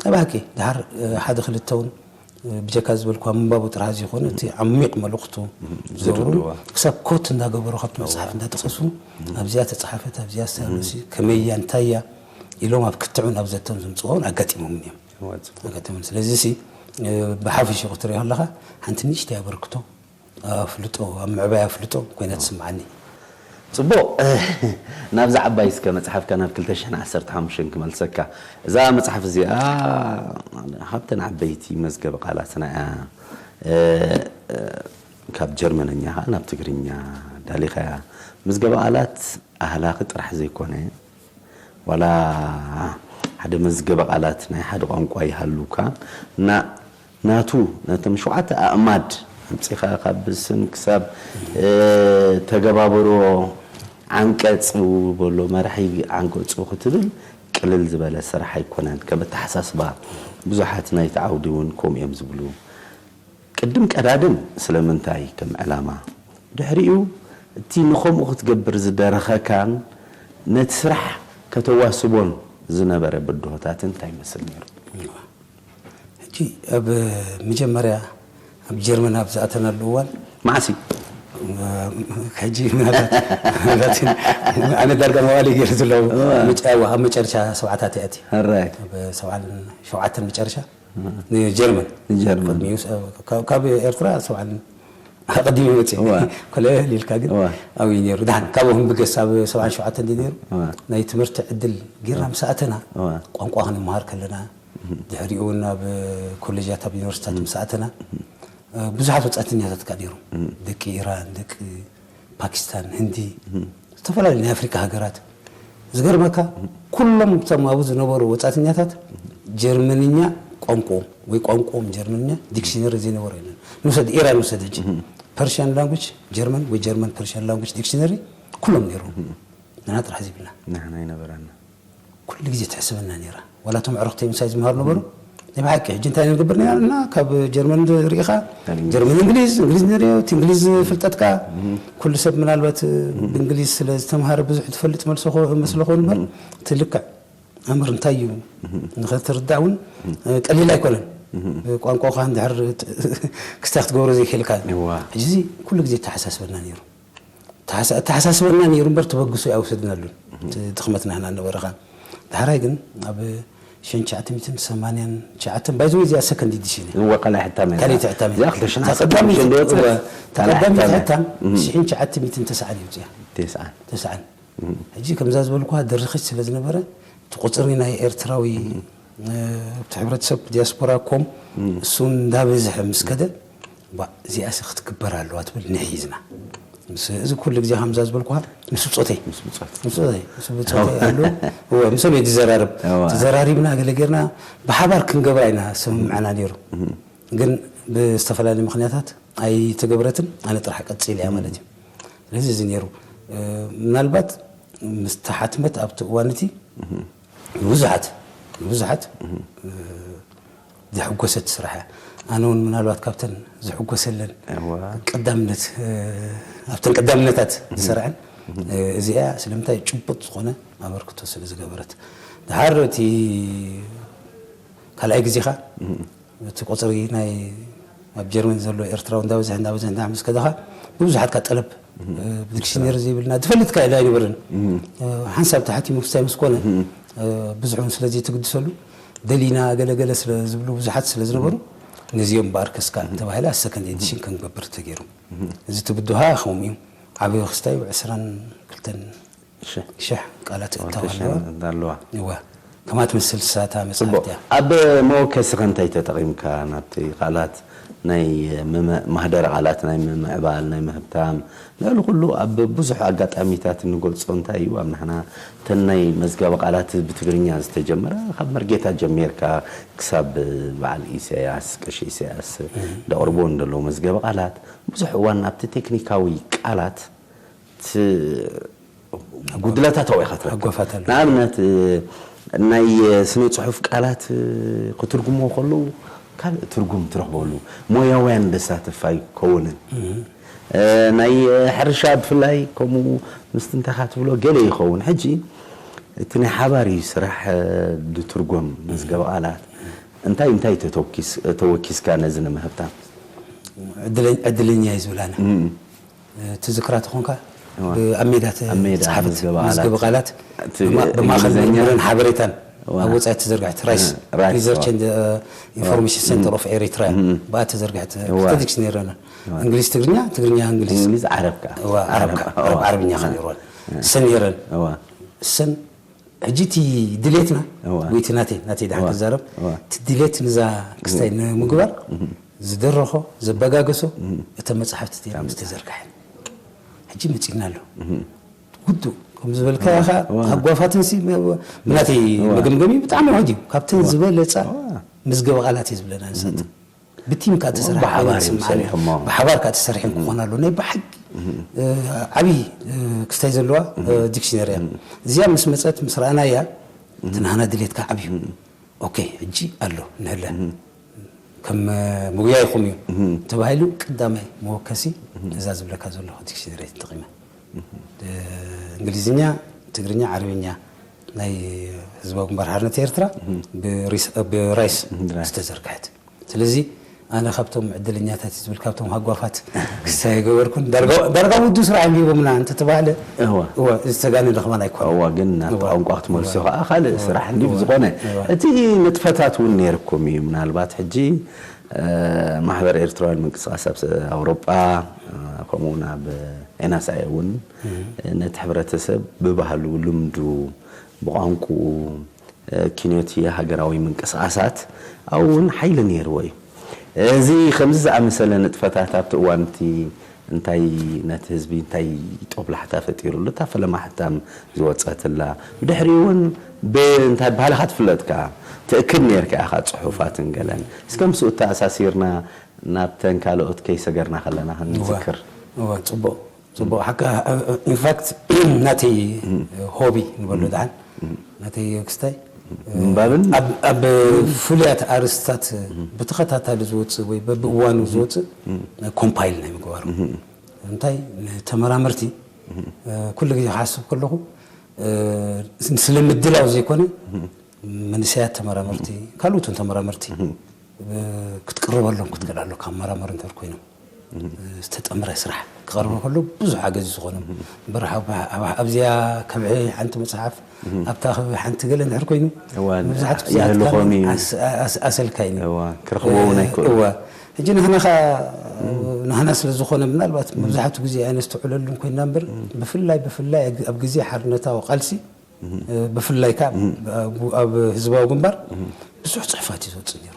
ኣብ ሓቂ ድሓር ሓደ ክልተ እውን ብጀካ ዝበልኳ ምንባቡ ጥራሕ ዘይኮነ እቲ ዓሚቕ መልእኽቱ ዝገብሩ ዝርድእዋ። ክሳብ ኮት እንዳገበሩ ካብቲ መፅሓፍ እንዳጠቐሱ ኣብዚኣ ተፅሓፈት ኣብዚኣ ዝተመሲ ከመያ እንታያ ኢሎም ኣብ ክትዑን ኣብ ዘተን ዝምፅኦን ኣጋጢሞምን እዮም ኣጋጠመን ስለዚ ሲ ብሓፈሽኡ ክትሪኦ ከለካ ሓንቲ ንእሽተይ ኣበርክቶ ኣፍልጦ ኣብ ምዕባይ ኣፍልጦ ኮይና ትስምዓኒ ፅቡቕ ናብዛ ዓባይ እስከ መፅሓፍካ ናብ ክልተ ሽሕን ዓሰርተ ሓሙሽተን ክመልሰካ እዛ መፅሓፍ እዚኣ ካብተን ዓበይቲ መዝገብ ቃላትና እያ ካብ ጀርመነኛ ከዓ ናብ ትግርኛ ዳሊኻያ መዝገበ ቃላት ኣህላኺ ጥራሕ ዘይኮነ ዋላ ሓደ መዝገበ ቃላት ናይ ሓደ ቋንቋ ይሃሉካ እና ናቱ ነቶም ሸውዓተ ኣእማድ ኣምጺኻ ካብ ስም ክሳብ ተገባበሮ ዓንቀጽ በሎ መራሒ ዓንቀጹ ክትብል ቅልል ዝበለ ስራሕ ኣይኮነን። ከም ኣተሓሳስባ ብዙሓት ናይቲ ዓውዲ እውን ከምኡ እዮም ዝብሉ። ቅድም ቀዳድም ስለምንታይ ከም ዕላማ፣ ድሕሪኡ እቲ ንኸምኡ ክትገብር ዝደረኸካን ነቲ ስራሕ ከተዋስቦን ዝነበረ ብድሆታት እንታይ ይመስል ነይሩ? ሕጂ ኣብ መጀመርያ ኣብ ጀርመን ኣብ ዝኣተናሉ እዋን መዓስ እዩ? ሕጂ ምናልባት ምናልባት ኣነ ዳርጋ መዋሊ ገይሩ ዘለዉ መጨ- ኣብ መጨረሻ ሰብዓታት እያ እቲ ሕራይ ኣብ ሰብዓን ሸውዓተን መጨረሻ ንጀርመን ንጀርመን ቅድሚኡ ስ- ካብ- ካብ ኤርትራ ሰብዓን ኣቐዲሙ መፅእ እዋ። ኮለል ኢልካ ግን እዋ። ኣብዩ ነይሩ ድሓን ካብኡ ክንብገስ ኣብ ሰብዓን ሸውዓተን ድዩ ነይሩ እዋ። ናይ ትምህርቲ ዕድል ጌርና ምስ ኣተና እዋ። ቋንቋ ክንመሃር ከለና ድሕሪኡ እውን ኣብ ኮሌጃት ኣብ ዩኒቨርሲታት ምስ ኣተና ብዙሓት ወፃእተኛታት ካ ነይሮም ደቂ ኢራን ደቂ ፓኪስታን ህንዲ ዝተፈላለዩ ናይ ኣፍሪካ ሃገራት ዝገርመካ ኩሎም እቶም ኣብኡ ዝነበሩ ወፃእተኛታት ጀርመንኛ ቋንቋኦም ወይ ቋንቋኦም ጀርመንኛ ዲክሽነሪ ዘይነበሮ የለን ንውሰድ ኢራን ውሰድ ሕጂ ፐርሽያን ላንጉጅ ጀርመን ወይ ጀርመን ፐርሽያን ላንጉጅ ዲክሽነሪ ኩሎም ነይሮም ንና ጥራሕ ዘይብልና ንሕና ይነበረና ኩሉ ግዜ ትሕስበና ነይራ ዋላ እቶም ዕርኽተይ ምሳይ ዝምሃሩ ነበሩ ናይ ብሓቂ ሕጂ እንታይ ንገብር ነና ካብ ጀርመን ርኢኻ ጀርመን እንግሊዝ እንግሊዝ ንሪኦ እቲ እንግሊዝ ፍልጠትካ ኩሉ ሰብ ምናልባት ብእንግሊዝ ስለ ዝተምሃረ ብዙሕ ትፈልጥ መልሶ መስሎ ኾን እምበር እቲ ልክዕ ኣምር እንታይ እዩ ንኸትርዳእ እውን ቀሊል ኣይኮነን ቋንቋኻ እንድሕር ክስታይ ክትገብሮ ዘይክእልካ ሕጂ ኩሉ ግዜ ተሓሳስበና ነይሩ ተሓሳስበና ነይሩ እምበር ተበግሶ ኣይወሰድናሉን ድኽመትና ህና ነበረኻ ዳሕራይ ግን ኣብ ሽን ትሽዓተ ሚእትን ሰማንያን ትሽዓተን ባይዘወይ እዚኣ ሰከንድ ኢዲሽን እያ እወ ካልኣይ ሕታም እያ ካልኣይቲ ሕታም እያ እዚኣ ክልተ ሽሕን ዓሰርተ ቀዳሚት ሓሙሽተን ዝወፅእ እወ ካልኣይ ተቐዳሚት ሕታም እያ ሕታም ሽን ትሽዓተ ሚእትን ተስዓን እዩ ውፅያ ተስዓን ተስዓን ሕጂ ከምዛ ዝበልኳ ድርኺት ስለ ዝነበረ እቲ ቁፅሪ ናይ ኤርትራዊ ኣብቲ ሕብረተሰብ ዲያስፖራ ኮም እሱ እንዳበዝሐ ምስ ከደ እዚኣስ ክትግበር ኣለዋ ትብል ንሒዝና እዚ ኩሉ ግዜ ከምዛ ዝበልኩ ምስ ብፆተይ ምስ ብፆተይ ምስ ብፆተይ ኣሎ እወ ምስኦም እየ ዝዘራርብ ተዘራሪብና ገለ ጌርና ብሓባር ክንገብራ ኢና ስምምዕና ነይሩ ግን ብዝተፈላለዩ ምክንያታት ኣይተገብረትን ኣነ ጥራሕ ቀፂል እያ ማለት እዩ ስለዚ እዚ ነይሩ ምናልባት ምስ ተሓትመት ኣብቲ እዋን እቲ ብዙሓት ብዙሓት ዘሐጎሰት ስራሕ እያ ኣነ እውን ምናልባት ካብተን ዝሕጎሰለን ቀዳምነት ኣብተን ቀዳምነታት ዝሰርዐን እዚኣ ስለምንታይ ጭቡጥ ዝኾነ ኣበርክቶ ስለ ዝገበረት ድሓር እቲ ካልኣይ ግዜኻ እቲ ቁፅሪ ናይ ኣብ ጀርመን ዘሎ ኤርትራዊ እንዳበዝሐ እንዳበዝሐ እንዳ ምስ ከደኻ ብብዙሓት ካ ጠለብ ብዲክሽነሪ ዘይብልና ዝፈልጥ ካ ኢላ ኣይነበርን ሓንሳብ ተሓቲሙ ክስታይ ምስ ኮነ ብዙሕ እውን ስለ ዘይትግድሰሉ ደሊና ገለገለ ስለ ዝብሉ ብዙሓት ስለ ዝነበሩ ነዚኦም እምበኣር ከስካ ተባሂላ ሰከንድ ኤዲሽን ክንገብር ተገይሩ እዚ ትብድሃ ከምኡ እዩ ዓብዪ ክስታይ ዕስራን ክልተን ሽሕ ቃላት እታው ኣለዋ ኣለዋ እዋ ከማት ምስል ሳታ መጽሓፍቲ እያ ኣብ መወከሲ ከንታይ ተጠቒምካ ናብቲ ቃላት ናይ ማህደር ቃላት ናይ ምምዕባል ናይ ምህብታም ልዕሊ ኩሉ ኣብ ብዙሕ ኣጋጣሚታት እንገልጾ እንታይ እዩ ኣብ ንሕና እተን ናይ መዝገበ ቃላት ብትግርኛ ዝተጀመረ ካብ መርጌታ ጀሚርካ ክሳብ በዓል ኢሳያስ ቀሺ ኢሳያስ ደቕርቦ እንደለዉ መዝገበ ቃላት ብዙሕ እዋን ኣብቲ ቴክኒካዊ ቃላት ጉድለታት ኣብኡ ኢኻ ትረክብ። ኣጓፋት ኣሎ። ንኣብነት ናይ ስነ ጽሑፍ ቃላት ክትርጉምዎ ከለዉ ካልእ ትርጉም ትረኽበሉ ሞያውያን ዘሳትፍ ኣይከውንን። ናይ ሕርሻ ብፍላይ ከምኡ ምስትንታኻ ትብሎ ገለ ይኸውን። ሕጂ እቲ ናይ ሓባር እዩ ስራሕ ዝትርጎም መዝገበ ቃላት እንታይ እንታይ ተወኪስካ ነዚ ንምህብታም ዕድለኛ እዩ ዝብል ኣነ ትዝክራ ተኾንካ ኣብ ሜዳ ተፃሓፈት መዝገበ ቃላት ብማእኸል ምርምርን ሓበሬታን ኣብ ወፃኢ ተዘርግሐት ራይስ research and information center of ኤሪትራ ብኣ ተዘርግሐት ክልተ ዲክሽነሪ ኣለና እንግሊዝ ትግርኛ ትግርኛ እንግሊዝ እንግሊዝ ዓረብ ከዓ ዓረብ ዓረብ ዓረብኛ ከዓ ነይርወን እሰን ነይረን እሰን ሕጂ እቲ ድሌትና እዋ። ወይ እቲ ናተይ ናተይ ድሓን እዋ። ክዛረብ እዋ። እቲ ድሌት ንዛ ክስታይ ንምግባር ዝደረኾ ዘበጋገሶ እተ መፅሓፍቲ እተ ዝተዘርግሐ ሕጂ መፂና ኣሎ ውዱ ከም ዝበልካዮ ኸዓ ሃጓፋትንሲ ብናተይ መገምገሚ ብጣዕሚ ውሑድ እዩ። ካብተን ዝበለፃ መዝገበ ቃላት እዩ ዝብለና ንሳተን። ብቲም ከዓ ተሰራሕ ብሓባር እዮም ሰሪሖሞ። ብሓባር ከዓ ተሰሪሐን ክኾና ኣለዎ። ናይ ብሓቂ ዓብዪ ክስታይ ዘለዋ ዲክሽነሪ እያ። እዚኣ ምስ መፀት ምስ ረኣናያ እቲ ናህና ድሌት ከዓ ዓብዩ። ኦኬ፣ ሕጂ ኣሎ ንህለ ከም ምጉያይኹም እዩ ተባሂሉ ቀዳማይ መወከሲ እዛ ዝብለካ ዘለኹ ዲክሽነሪ ተጠቒመ። እንግሊዝኛ፣ ትግርኛ፣ ዓረብኛ ናይ ህዝባዊ ግንባር ሓርነት ኤርትራ ብራይስ ዝተዘርግሐት። ስለዚ ኣነ ካብቶም ዕድለኛታት ዝብል ካብቶም ሃጓፋት ክስታይ ገበርኩን ዳርጋ ውዱ ስራሕ ኣንቢቦምና እንተተባህለ ዝተጋነነ ከማን ኣይኮነ። እዋ ግን ናብቲ ቋንቋ ክትመልሶ ከዓ ካልእ ስራሕ እንዲ ብዝኾነ እቲ ንጥፈታት እውን ነይርኩም እዩ። ምናልባት ሕጂ ማሕበር ኤርትራውያን ምንቅስቃስ ኣብ ኣውሮጳ ከምኡ እውን ኣብ ኤናሳኤ እውን ነቲ ሕብረተሰብ ብባህሉ፣ ልምዱ፣ ብቋንቁኡ፣ ኪኖቲ ሃገራዊ ምንቅስቃሳት ኣብኡ እውን ሓይሊ ነይርዎ እዩ። እዚ ከምዚ ዝኣመሰለ ንጥፈታት ኣብቲ እዋን እቲ እንታይ ነቲ ህዝቢ እንታይ ጦብላሕታ ፈጢሩሉ እታ ፈለማ ሕታም ዝወፀትላ ብድሕሪኡ እውን ብእንታይ ባህልኻ ትፍለጥ ከኣ ትእክብ ነርካ ኢኻ ፅሑፋትን ገለን እስከ ምስኡ ተኣሳሲርና ናብተን ካልኦት ከይሰገርና ከለና ክንዝክር። እወ፣ ጽቡቕ፣ ጽቡቕ። ሓቂ፣ ኢንፋክት፣ ናተይ ሆቢ ንበሎ ደሓን፣ ናተይ ክስታይ፣ ምንባብን ኣብ፣ ኣብ ፍሉያት ኣርእስትታት ብተኸታታሊ ዝወጽእ ወይ በብእዋኑ ዝወጽእ ኮምፓይል ናይ ምግባሩ። እንታይ፣ ንተመራመርቲ፣ ኩሉ ግዜ ክሓስብ ከለኹ፣ ስለ ምድላው ዘይኮነ፣ መንእሰያት ተመራመርቲ፣ ካልኦትን ተመራመርቲ፣ ክትቅርበሎም ክትክእል ኣለካ። ኣመራመሪ እንተ ኮይኖም ዝተጠምረ ስራሕ ክቐርቡ ከሎ ብዙሕ ሓገዝ ዝኾኖም። እምበር ኣብ፣ ኣብ፣ ኣብዚኣ ከብሒ ሓንቲ መጽሓፍ፣ ኣብታ ከብሒ ሓንቲ ገለ እንድሕር ኮይኑ፣ እዋ፣ መብዛሕትኡ ግዜ ይህልኾም ኣትካል እዩ። ኣስ-፣ ኣስ-፣ ኣሰልካይኒ። እዋ፣ ክረኽቦ እውን ኣይክእሉ። እዋ። ሕጂ ንሕና ኸኣ፣ ንሕና ስለ ዝኾነ ምናልባት መብዛሕትኡ ግዜ ኣይነስተውዕለሉን ኮይና እምበር፣ ብፍላይ፣ ብፍላይ ኣብ ግዜ ሓርነታዊ ቃልሲ፣ ብፍላይ ከኣ ኣብ፣ ኣብ ህዝባዊ ግንባር ብዙሕ ጽሑፋት እዩ ዝወጽእ ነይሩ።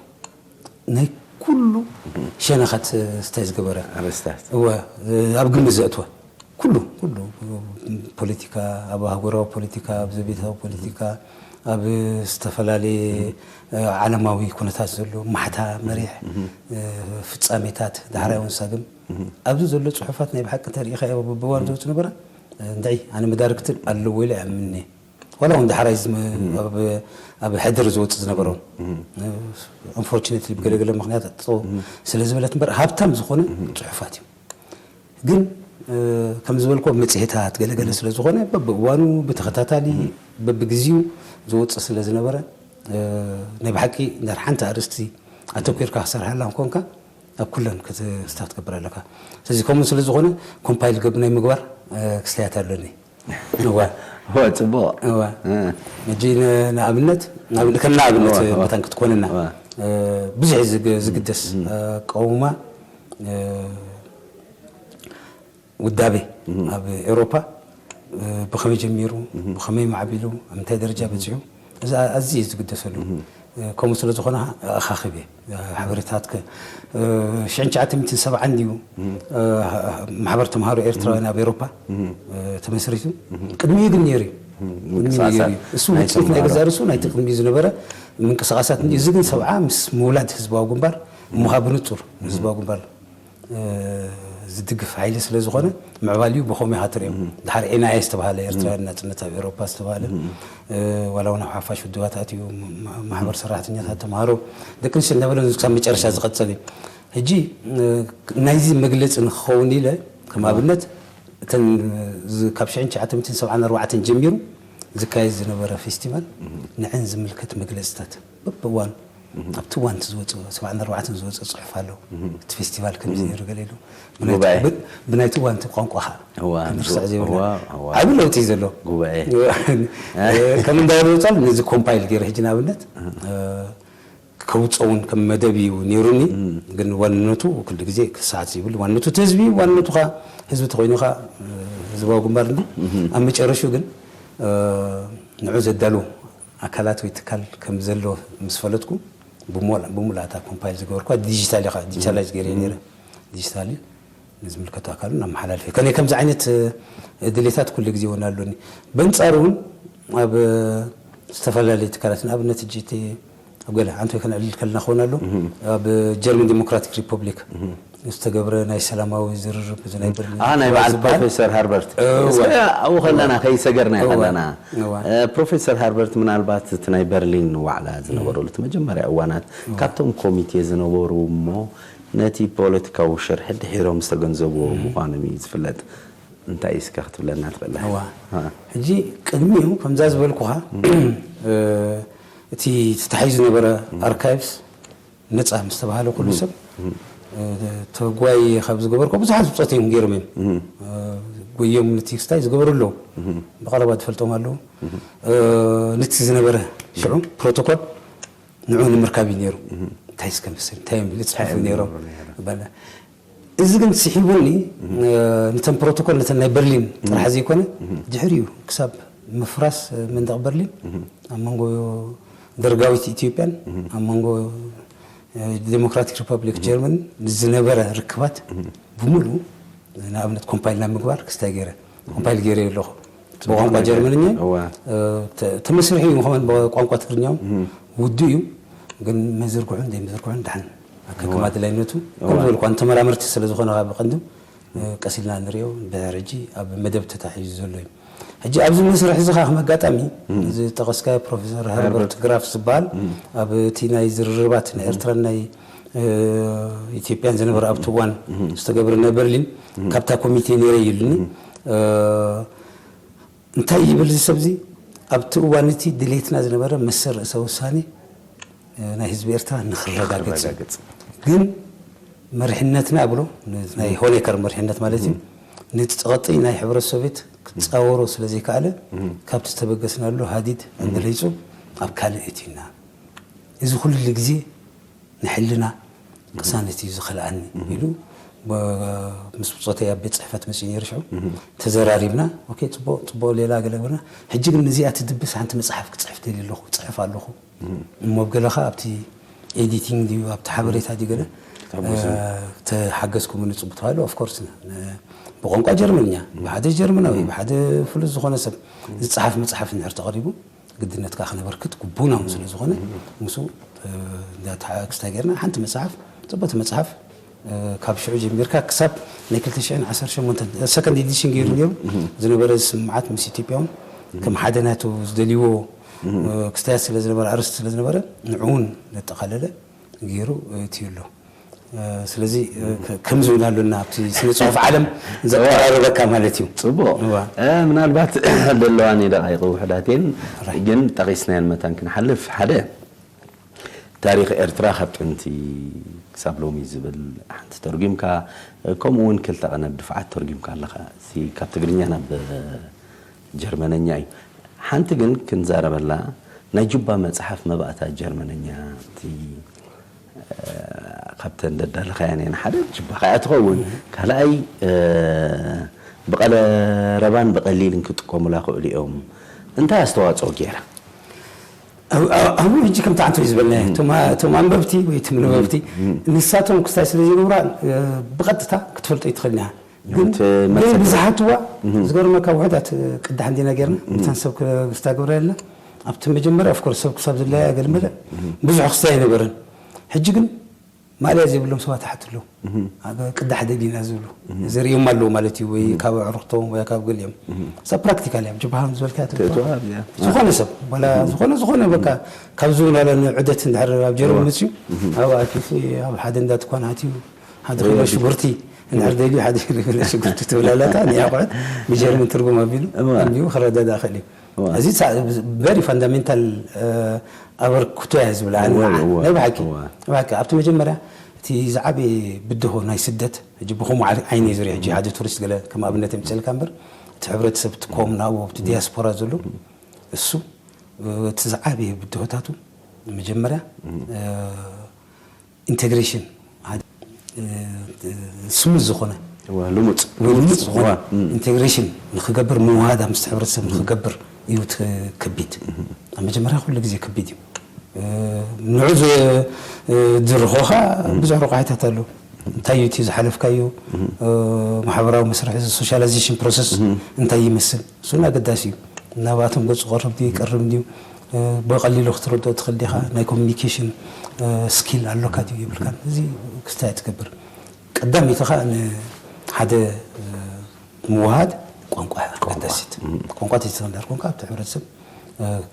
ናይ ኩሉ ሸነኻት ስታይ ዝገበረ። ኣርእስታት። እወ፣ ኣብ ግምት ዘእትወ። ኩሉ፣ ኩሉ ፖለቲካ፣ ኣብ ኣህጉራዊ ፖለቲካ፣ ኣብ ዘቤታዊ ፖለቲካ፣ ኣብ ዝተፈላለየ ዓለማዊ ኩነታት ዘሎ ማሕታ፣ መሪሕ ፍጻሜታት፣ ዳሕራይ እውን ሳግም ኣብዚ ዘሎ ጽሑፋት ናይ ብሓቂ እንተሪኢኻዮ በብእዋኑ ዝወጽእ ነበረ። እንድዒ ኣነ መዳርግትን ኣለዎ ኢለ እኣምን እየ። ዋላ እውን ዳሕራይ ዝመ-፣ ኣብ፣ ኣብ ሕድር ዝወጽእ ዝነበሮ፣ ኣንፎርቹኔትሊ ብገለገለ ምኽንያት ጠጠው ስለ ዝበለት እምበር ሃብታም ዝኾነ ጽሑፋት እዩ። ግን፣ እ፣ ከም ዝበልኩ ኣብ መጽሔታት ገለገለ ስለ ዝኾነ በብእዋኑ ብተኸታታሊ በብግዜኡ ዝወጽእ ስለ ዝነበረ፣ እ፣ ናይ ብሓቂ እንድሕር ሓንቲ ኣርእስቲ ኣተኲርካ ክሰርሓላ እንኮንካ ኣብ ኩለን ክት-፣ ስታፍ ትገብር ኣለካ። ስለዚ ከምኡ ስለ ዝኾነ ኮምፓይል ገብ ናይ ምግባር፣ እ፣ ክስተያት ኣለኒ። እወ። እወ፣ ጽቡቕ። እወ። እ። ሕጂ ን-፣ ንኣብነት፣ ንኣብነት፣ ከም ንኣብነት እወ፣ እወ። መታን ክትኮነና፣ እወ። እ፣ ብዙሕ እዩ ዝግ-፣ ዝግደስ፣ እ፣ ቀውማ፣ እ፣ ውዳቤ ኣብ ኤውሮፓ፣ እ፣ ብኸመይ ጀሚሩ፣ ብኸመይ ማዕቢሉ፣ ኣብ ምንታይ ደረጃ በጺሑ፣ እዚ ኣዝዩ እዩ ዝግደሰሉ። እ፣ ከምኡ ስለ ዝኾነ ኣኻኽብ እየ። ሓበሬታት ከ-፣ እ፣ ሽሕን ትሽዓተ ሚእትን ሰብዓን ድዩ፣ እ፣ ማሕበር ተምሃሮ ኤርትራውያን ኣብ ኤውሮፓ፣ እ፣ ተመስሪቱ? ቅድሚኡ ግን ነይሩ እዩ። ቅድሚኡ ነይሩ ምንቅስቃሳት እዩ። እሱ ናይ ውፅኢት ናይ ተምሃሮ። ገዛ ርእሱ ናይቲ ቅድሚኡ ዝነበረ ምንቅስቃሳት እንዲ፣ እዚ ግን ሰብዓ ምስ ምውላድ ህዝባዊ ግንባር እሞ ኸኣ ብንጹር ህዝባዊ ግንባር፣ እ፣ ዝድግፍ ሓይሊ ስለ ዝኾነ ምዕባሊኡ ብኸመይ ኢኻ ትርእዮ? ድሓር ኤን ኣይ ዝተባህለ ኤርትራውያን ናጽነት ኣብ ኤውሮፓ ዝተባህለ፣ እ፣ ዋላ እውን ኣብ ሓፋሽ ውድባት ኣትዩ፣ ማ-፣ ማሕበር ሰራሕተኛታት ተምሃሮ፣ ደቂ ኣንስትዮ እንዳበለ ክሳብ መጨረሻ ዝቐጸለ እዩ። ሕጂ፣ እ፣ ናይዚ መግለጺ ንክኸውን ኢለ፣ ከም ኣብነት፣ እተን፣ ዝ-፣ ካብ ሽሕን ትሽዓተ ሚእትን ሰብዓን ኣርባዕተን ጀሚሩ ዝካየድ ዝነበረ ፌስቲቫል ንዐን ዝምልከት መግለጺታት በብእዋኑ ኣብቲ እዋን እቲ ዝወፀ፣ ሰብዓን ኣርባዕተን ዝወፀ ፅሑፍ ኣሎ። እቲ ፌስቲቫል ከምዚ ነይሩ ገለ ኢሉ። ብናይቲ፣ ጉባኤ። ብ-፣ ብናይቲ እዋን እቲ ቋንቋ ኸዓ እዋ፣ ክንርስዕ ዘይብልና። እዋ፣ እዋ። ዓቢ ለውጢ እዩ ዘሎ። ጉባኤ። እዋ። እ፣ ከም እንዳበለ ይወፅእ ኣሎ፣ ነዚ ኮምፓይል ገይረ ሕጂ ንኣብነት፣ እ፣ ከውፅኦ እውን ከም መደብ እዩ ነይሩኒ። ግን ዋንነቱ ኩሉ ግዜ ክሰዓት ዘይብሉ፣ ዋንነቱ እቲ ህዝቢ እዩ። ዋንነቱ ኸዓ ህዝቢ ተኾይኑ ኸዓ፣ እ፣ ህዝባዊ ግንባር እንዲ። ኣብ መጨረሽኡ ግን፣ እ፣ ንዑ ዘዳልዉ ኣካላት ወይ ትካል ከም ዘሎ ምስ ፈለጥኩ፣ ብሞላ-፣ ብሙላእታ ኮምፓይል ዝገበርኩዋ ዲጂታል ኢኻ፣ ዲጂታላይዝ ገይረ ነይረ። ዲጂታል እዩ። ንዝምልከቶ ኣካል እውን ኣመሓላልፈ። ከነ ከምዚ ዓይነት ድሌታት ኩሉ ግዜ እውን ኣሎኒ። በንጻሩ እውን ኣብ ዝተፈላለዩ ትካላት፣ ንኣብነት ሕጂ እቲ ኣብ ገለ ሓንቲ ወይ ከነዕልል ከለና ክኸውን ኣሎ፣ ኣብ ጀርመን ዲሞክራቲክ ሪፐብሊክ ዝተገብረ ናይ ሰላማዊ ዝርርብ፣ እዚ ናይ በርሊን ናይ በዓል ዝበሃል። ፕሮፌሰር ሃርበርት ኣብኡ ከለና ከይሰገርና ከለና፣ ፕሮፌሰር ሃርበርት ምናልባት እቲ ናይ በርሊን ዋዕላ ዝነበረሉ እቲ መጀመርያ እዋናት ካብቶም ኮሚቴ ዝነበሩ እሞ ነቲ ፖለቲካዊ ሽርሒ ድሒሮም ዝተገንዘብዎ ምዃኖም እዩ ዝፍለጥ። እንታይ እስከ ክትብለና ትኽእል? እዋ። ሕጂ ቅድሚኡ ከምዛ ዝበልኩኻ እቲ ተታሒዙ ዝነበረ ኣርካይቭስ ነፃ ምስ ተባሃለ ኩሉ ሰብ ተጓይ ካብ ዝገበርኮ ብዙሓት ብፆት እዮም ገይሮም እዮም ጎዮም ነቲ ክስታይ ዝገበሩ ኣለዉ። ብቐረባ ዝፈልጦም ኣለዉ። ነቲ ዝነበረ ሽዑ ፕሮቶኮል ንዑ ንምርካብ እዩ ነይሩ። እንታይ እስከ መስል እንታይ እዮም ዝፅሕፉ ነይሮም በለ። እዚ ግን ስሒቡኒ። ነተን ፕሮቶኮል ነተን ናይ በርሊን ጥራሕ ዘይኮነ ድሕሪኡ ክሳብ ምፍራስ መንደቕ በርሊን ኣብ መንጎ ደርጋዊት ኢትዮጵያን ኣብ መንጎ ዴሞክራቲክ ሪፐብሊክ ጀርመን ዝነበረ ርክባት ብምሉኡ ንኣብነት ኮምፓይል ናብ ምግባር ክስታይ ገይረ ኮምፓይል ገይረ ኣለኹ ብቋንቋ ጀርመንኛ ተመስርሒ እዩ። ምኸመን ብቋንቋ ትግርኛ ውዱ እዩ። ግን መዝርግሑን ዘይምዝርግሑን ድሓን ኣከከም ኣድላይነቱ ከም ዝበልኳ ንተመራመርቲ ስለ ዝኾነ ብቐንዱ ቀስ ኢልና ንሪኦ። ድሕሪ ሕጂ ኣብ መደብ ተታሒዙ ዘሎ እዩ። ሕጂ ኣብዚ መስርሕ እዚ ከዓ ከም ኣጋጣሚ እዚ ጠቐስካዮ ፕሮፌሰር ሀርበርት ግራፍ ዝበሃል ኣብ እቲ ናይ ዝርርባት ናይ ኤርትራን ናይ ኢትዮጵያን ዝነበረ ኣብቲ እዋን ዝተገብረ ናይ በርሊን ካብታ ኮሚቴ ነይረ እዩ ኢሉኒ። እንታይ ይብል እዚ ሰብ እዚ ኣብቲ እዋን እቲ ድሌትና ዝነበረ መሰል ርእሰ ውሳኔ ናይ ህዝቢ ኤርትራ ንክረጋገጽ ግን መሪሕነትና ብሎ ናይ ሆኔከር መሪሕነት ማለት እዩ ነቲ ጸቐጢ ናይ ሕብረት ሶቪየት ክጻወሮ ስለ ዘይከኣለ ካብቲ ዝተበገስናሉ ሃዲድ እንድለይጹ ኣብ ካልእ እቲና እዚ ኩሉ ግዜ ንሕልና ቅሳነት እዩ ዝኸልኣኒ ኢሉ ምስ ብፆተይ ኣብ ቤት ፅሕፈት መፅኡ ነይሩ ሽዑ ተዘራሪብና። ኦኬ ፅቡቅ ፅቡቅ ሌላ ገለ ገበርና። ሕጂ ግን ነዚኣ ትድብስ ሓንቲ መፅሓፍ ክፅሕፍ ደልየ ኣለኹ፣ ፅሕፍ ኣለኹ እሞ ኣብ ገለኻ ኣብቲ ኤዲቲንግ ድዩ ኣብቲ ሓበሬታ ድዩ ገለ ተሓገዝኩምኒ ፅቡቅ ተባሂሉ። ኦፍኮርስ ብቋንቋ ጀርመንኛ ብሓደ ጀርመናዊ ብሓደ ፍሉጥ ዝኾነ ሰብ ዝፀሓፍ መፅሓፍ እንድሕር ተቐሪቡ ግድነት ከዓ ክነበርክት ግቡና እውን ስለ ዝኾነ ምስኡ ክስታይ ገይርና ሓንቲ መፅሓፍ ፅቡቅቲ መፅሓፍ ካብ ሽዑ ጀሚርካ ክሳብ ናይ ክልተ ሽሕን ዓሰርተ ሸሞንተን ሰከንድ ኤዲሽን ገይሩ ነይሩ ዝነበረ ስምዓት ምስ ኢትዮጵያውን ከም ሓደ ናቱ ዝደልይዎ ክስታያት ስለ ዝነበረ ኣርስቲ ስለ ዝነበረ ንዕውን ዘጠቓለለ ገይሩ እትዩ ኣሎ። ስለዚ ከምዚ እውን ኣሎና ኣብቲ ስነ ፅሑፍ ዓለም ዘቀራርበካ ማለት እዩ። ፅቡቅ። ምናልባት ዘለዋኒ ደቃይቂ ውሕዳት እየን ግን ጠቂስናየን መታን ክንሓልፍ ሓደ ታሪኽ ኤርትራ ካብ ጥንቲ ክሳብ ሎሚ ዝብል ሓንቲ ተርጒምካ ከምኡ እውን ክልተ ቀነድ ድፍዓት ተርጒምካ ኣለኻ። እዚ ካብ ትግርኛ ናብ ጀርመነኛ እዩ። ሓንቲ ግን ክንዛረበላ ናይ ጁባ መፅሓፍ መባእታ ጀርመነኛ እቲ ካብተን ደዳለኻያን እየን ሓደ ጅባኻ እያ ትኸውን። ካልኣይ ብቐለረባን ብቐሊልን ክጥቀሙላ ክእሉ እዮም። እንታይ ኣስተዋፅኦ ገይራ? ኣብኡ ሕጂ ከምቲ ዓንቶ እዩ ዝበልና እቶም ኣንበብቲ ወይ እቶም ነበብቲ ንሳቶም ክስታይ ስለ ዘይገብራ ብቐጥታ ክትፈልጦ ይትኽእል ኢና። ግን ግን ብዝሓትዋ ዝገርመካ ውሕዳት ቅዳሕ እንዲና ጌርና እተን ሰብ ክስታ ገብራ የለ ኣብቲ መጀመርያ ኦፍኮርስ ሰብ ክሳብ ዝለያ ገለመለ ብዙሕ ክስታይ ኣይነበረን። ሕጂ ግን ማእለያ ዘይብሎም ሰባት ይሓቱ ኣለዉ። ኣብ ቅዳሕ ደሊና ዝብሉ ዝርእዮም ኣለዉ ማለት እዩ። ወይ ካብ ኣዕሩኽቶም ወይ ካብ ገሊኦም እዛ ፕራክቲካል እያ ጀብሃ ዝበልካ ዝኾነ ሰብ ዋላ ዝኾነ ዝኾነ በቃ ካብዚ እውን ዋላ ንዑደት እንድሕር ኣብ ጀርመን መፅዩ ኣብ ኣኪሲ ኣብ ሓደ እንዳ ትኳን ኣትዩ ሓደ ኪሎ ሽጉርቲ እንድሕር ደልዩ ሓደ ኪሎ ሽጉርቲ ትብላለታ ንያቑዕት ብጀርመን ትርጉም ኣቢሉ ኣንቢቡ ክረዳዳእ ክእል እዩ። እዚ very fundamental ኣበርክቶ እያ ዝብል ኣነ እዋ፣ እዋ፣ ናይ ብሓቂ እዋ። ናይ ብሓቂ ኣብቲ መጀመርያ እቲ ዝዓበየ ብድሆ ናይ ስደት ሕጂ ብኸምኡ ዓል- ዓይነ ዝሪኦ ሕጂ ሓደ ቱሪስት ገለ ከም ኣብነት የምፅልካ እምበር እቲ ሕብረተሰብ እቲ ኮም ናብኡ ኣብቲ ዲያስፖራ ዘሎ እሱ እቲ ዝዓበየ ብድሆታቱ መጀመርያ ኢንቴግሬሽን ስሙዝ ዝኾነ ልሙፅ ወይ ልሙፅ ዝኾነ ኢንቴግሬሽን ንክገብር ምውሃድ ኣብ ምስቲ ሕብረተሰብ ንክገብር እዩ እቲ ከቢድ። ኣብ መጀመርያ ኩሉ ግዜ ከቢድ እዩ። ንዑ ዝርኾኻ ብዙሕ ረቋሒታት ኣለዉ። እንታይ እዩ እቲ ዝሓለፍካዮ? ማሕበራዊ መስርሕ፣ እዚ ሶሻላይዜሽን ፕሮሰስ እንታይ ይመስል? እሱን ኣገዳሲ እዩ። ናብኣቶም ገጹ ቀርብ ድዩ ይቀርብ ድዩ? ብቐሊሉ ክትረድኦ ትኽእል ዲኻ? ናይ ኮሚኒኬሽን ስኪል ኣሎካ ድዩ የብልካን? እዚ ክስታይ ትገብር። ቀዳሚት ኸዓ ንሓደ ምውሃድ ቋንቋ ኣገዳሲት። ቋንቋ ተይትኽእል እንድሕር ኮንካ ኣብቲ ሕብረተሰብ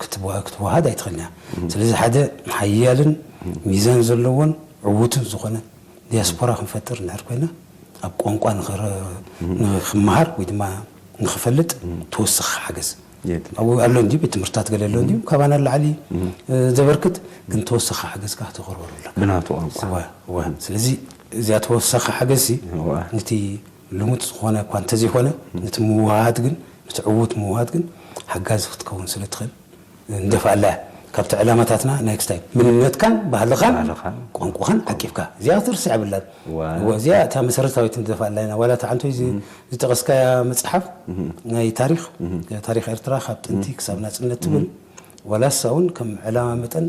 ክትወሃድ ኣይትኽእልን እያ። ስለዚ ሓደ ሓያልን ሚዛን ዘለዎን ዕዉትን ዝኾነ ዲያስፖራ ክንፈጥር እንድሕር ኮይና፣ ኣብ ቋንቋ ንኽረ- ንኽመሃር ወይ ድማ ንኽፈልጥ ተወሰኺ ሓገዝ ኣብኡ ኣሎ እንድዩ፣ ቤት ትምህርታት ገለ ኣሎ እንድዩ፣ ካባና ንላዕሊ ዘበርክት፣ ግን ተወሰኺ ሓገዝካ ከተቕርበሉ ኣለካ። ብናቱ ቋንቋ። እወ፣ እወ። ስለዚ እዚኣ ተወሳኺ ሓገዝሲ ነቲ ልሙጥ ዝኾነ እኳ እንተዘይኮነ፣ ነቲ ምውሃድ ግን፣ ነቲ ዕዉት ምውሃድ ግን ሓጋዚ ክትከውን ስለ ትኽእል፣ ንደፍኣላ እያ። ካብቲ ዕላማታትና ናይ ክስታይ መንነትካን ባህልኻን ቋንቋኻን ዓቂብካ፣ እዚኣ ክትርስዕ የብላን። እወ፣ እዚኣ እታ መሰረታዊት ንደፍኣላ ኢና። ዋላ እታ ዓንቶይ ዝ- ዝጠቐስካያ መጽሓፍ ናይ ታሪኽ፣ ታሪኽ ኤርትራ ካብ ጥንቲ ክሳብ ናጽነት ትብል፣ ዋላ እሳ እውን ከም ዕላማ መጠን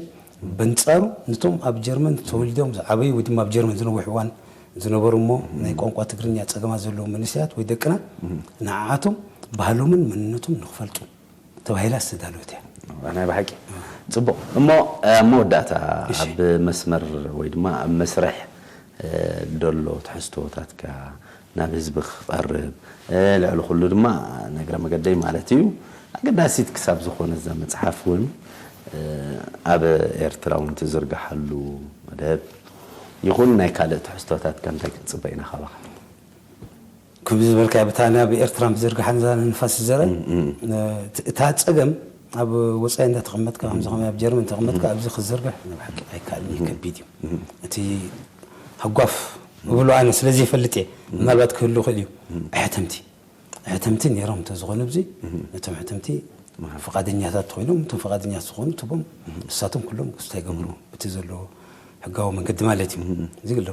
በንጻሩ ነቶም ኣብ ጀርመን ተወሊዶም ዝዓበዩ ወይ ድማ ኣብ ጀርመን ዝነዊሕ እዋን ዝነበሩ እሞ ናይ ቋንቋ ትግርኛ ጸገማት ዘለዎም መንእሰያት ወይ ደቅና ንዓኣቶም ባህሎምን መንነቶም ንኽፈልጡ ተባሂላ ዝተዳለወት እያ። ናይ ብሓቂ ጽቡቕ። እሞ ኣብ መወዳእታ ኣብ መስመር ወይ ድማ ኣብ መስርሕ ደሎ ትሕዝቶታትካ ናብ ህዝቢ ክቐርብ፣ ልዕሊ ኩሉ ድማ ንእግረ መገደይ ማለት እዩ ኣገዳሲት ክሳብ ዝኾነ እዛ መጽሓፍ እውን ኣብ ኤርትራ እውን ትዝርግሓሉ መደብ ይኹን ናይ ካልእ ትሕዝቶታትካ እንታይ ክንጽበ ኢና ካባኻ? ከምዚ ዝበልካዮ ብታ ናብ ኤርትራ ምዝርጋሓን እዛ ንፋስ ዝዘረ እታ ጸገም ኣብ ወጻኢ እንዳተቐመጥካ ከምዚ ከመይ ኣብ ጀርመን ተቐመጥካ ኣብዚ ክዝርጋሕ ንብሓቂ ኣይከኣልን እዩ ከቢድ እዩ እቲ ሃጓፍ እብሎ ኣነ ስለ ዘይፈልጥ እየ ምናልባት ክህሉ ይኽእል እዩ ኣሕተምቲ ኣሕተምቲ ነይሮም እንተዝኾኑ ኣብዚ ነቶም ሕተምቲ ፍቓደኛታት ኮይኖም እቶም ፍቓደኛት ዝኾኑ ትቦም እሳቶም ኩሎም ክስታይ ገብሩ እቲ ዘለዎ ሕጋዊ መንገዲ ማለት እዩ እዚ ግሎ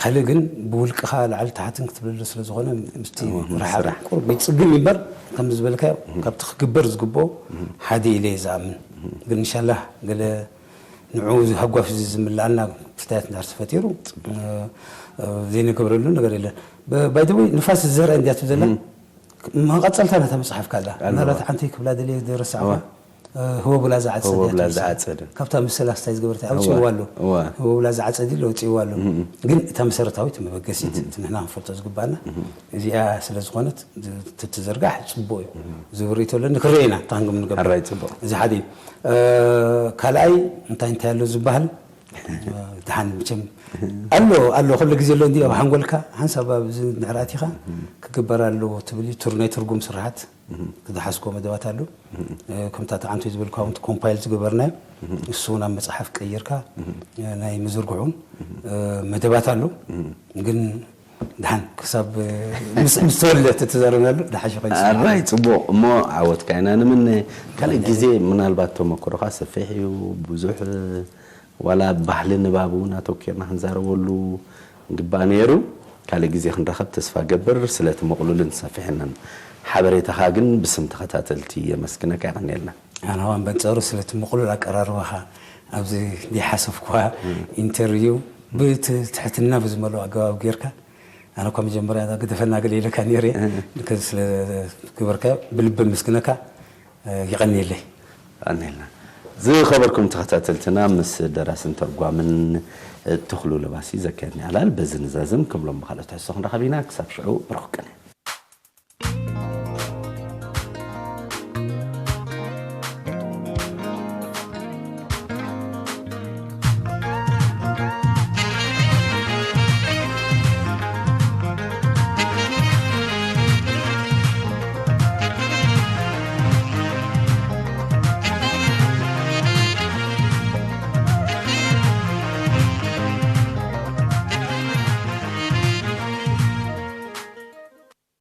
ካልእ ግን ብውልቅኻ ላዕሊ ታሕትን ክትብለሉ ስለ ዝኾነ ምስቲ ርሓቕ ቁሩብ ይጽግም ይበር ከም ዝበልካዮ ካብቲ ክግበር ዝግብኦ ሓደ ኢለ እየ ዝኣምን ግን እንሻላህ ገለ ንዑ ሃጓፍ እዚ ዝምልኣና ክስታያት እንድሕር ተፈጢሩ ዘይንገብረሉ ነገር የለን ባይደወይ ንፋስ ዝዘርአ እንድያ ትብል ዘላ መቐጸልታ ናታ መጽሓፍካ ኣላ ምናልባት ሓንቲ ክብላ ደልየ ዝረሳዕኳ ህወ ብላ ዝዓጸደ ወብላ ዝዓጸደ ካብታ ምስላ ስታይ ዝገበረት ኣውፅእዋ ኣሎ ህወ ብላ ዝዓጸደ ኢለ ኣውፅእዋ ኣሎ ግን እታ መሰረታዊት መበገሲት እቲ ንሕና ክንፈልጦ ዝግባኣና እዚኣ ስለ ዝኾነት ትትዘርጋሕ ፅቡቅ እዩ ዝብሪ ተሎ ንክረኤና ታንግም ንገብር ኣራይ ፅቡቅ እዚ ሓደ እዩ ካልኣይ እንታይ እንታይ ኣሎ ዝበሃል ድሓን መቸም ኣሎ ኣሎ ኩሉ ግዜ ኣሎ እንዲ ኣብ ሓንጎልካ ሓንሳብ ኣብዚ ንዕራቲኻ ክግበር ኣለዎ ትብል እዩ ናይ ትርጉም ስርሓት ዝሓስኮ መደባት ኣሎ ከምታ ተዓንቶ ዝበልካ እውን ኮምፓይል ዝገበርናዮ እሱ ናብ መፅሓፍ ቀይርካ ናይ ምዝርግሑን መደባት ኣሎ ግን ድሓን ክሳብ ምስ ተወልደ ትትዛረበናሉ ድሓሽ ኮይኑ ኣራይ ፅቡቕ እሞ ዓወትካ ኢና ንምነ ካልእ ግዜ ምናልባት ተመክሮኻ ሰፊሕ እዩ ብዙሕ ዋላ ባህሊ ንባብ እውን ኣተኪርና ክንዛረበሉ ግባእ ነይሩ ካልእ ግዜ ክንረኸብ ተስፋ ገብር ስለቲ ምቕሉልን ሰፊሕንን ሓበሬታኻ ግን ብስም ተኸታተልቲ የመስግነካ የቐንየልና ኣነ ውን በንጸሩ ስለቲ ምቕሉል ኣቀራርባኻ ኣብዚ ዘይሓሰብኩዋ ኢንተርቪው ብትሕትና ብዝመልኦ ኣገባብ ጌርካ ኣነ እኳ መጀመርያ እዛ ግደፈና ገለ ኢለካ ነይረ ንከዚ ስለ ግበርካዮ ብልቢ ምስግነካ የቐንየለይ። ኣሜልና። ዝኸበርኩም ተኸታተልትና ምስ ደራስን ተርጓምን ተኽሉ ለባሲ ዘካየድና ዕላል በዚ ንዛዝም። ከም ሎም ብኻልኦት ትሕዝቶ ክንራኸብ ኢና። ክሳብ ሽዑ ብሩኽ ቅነ።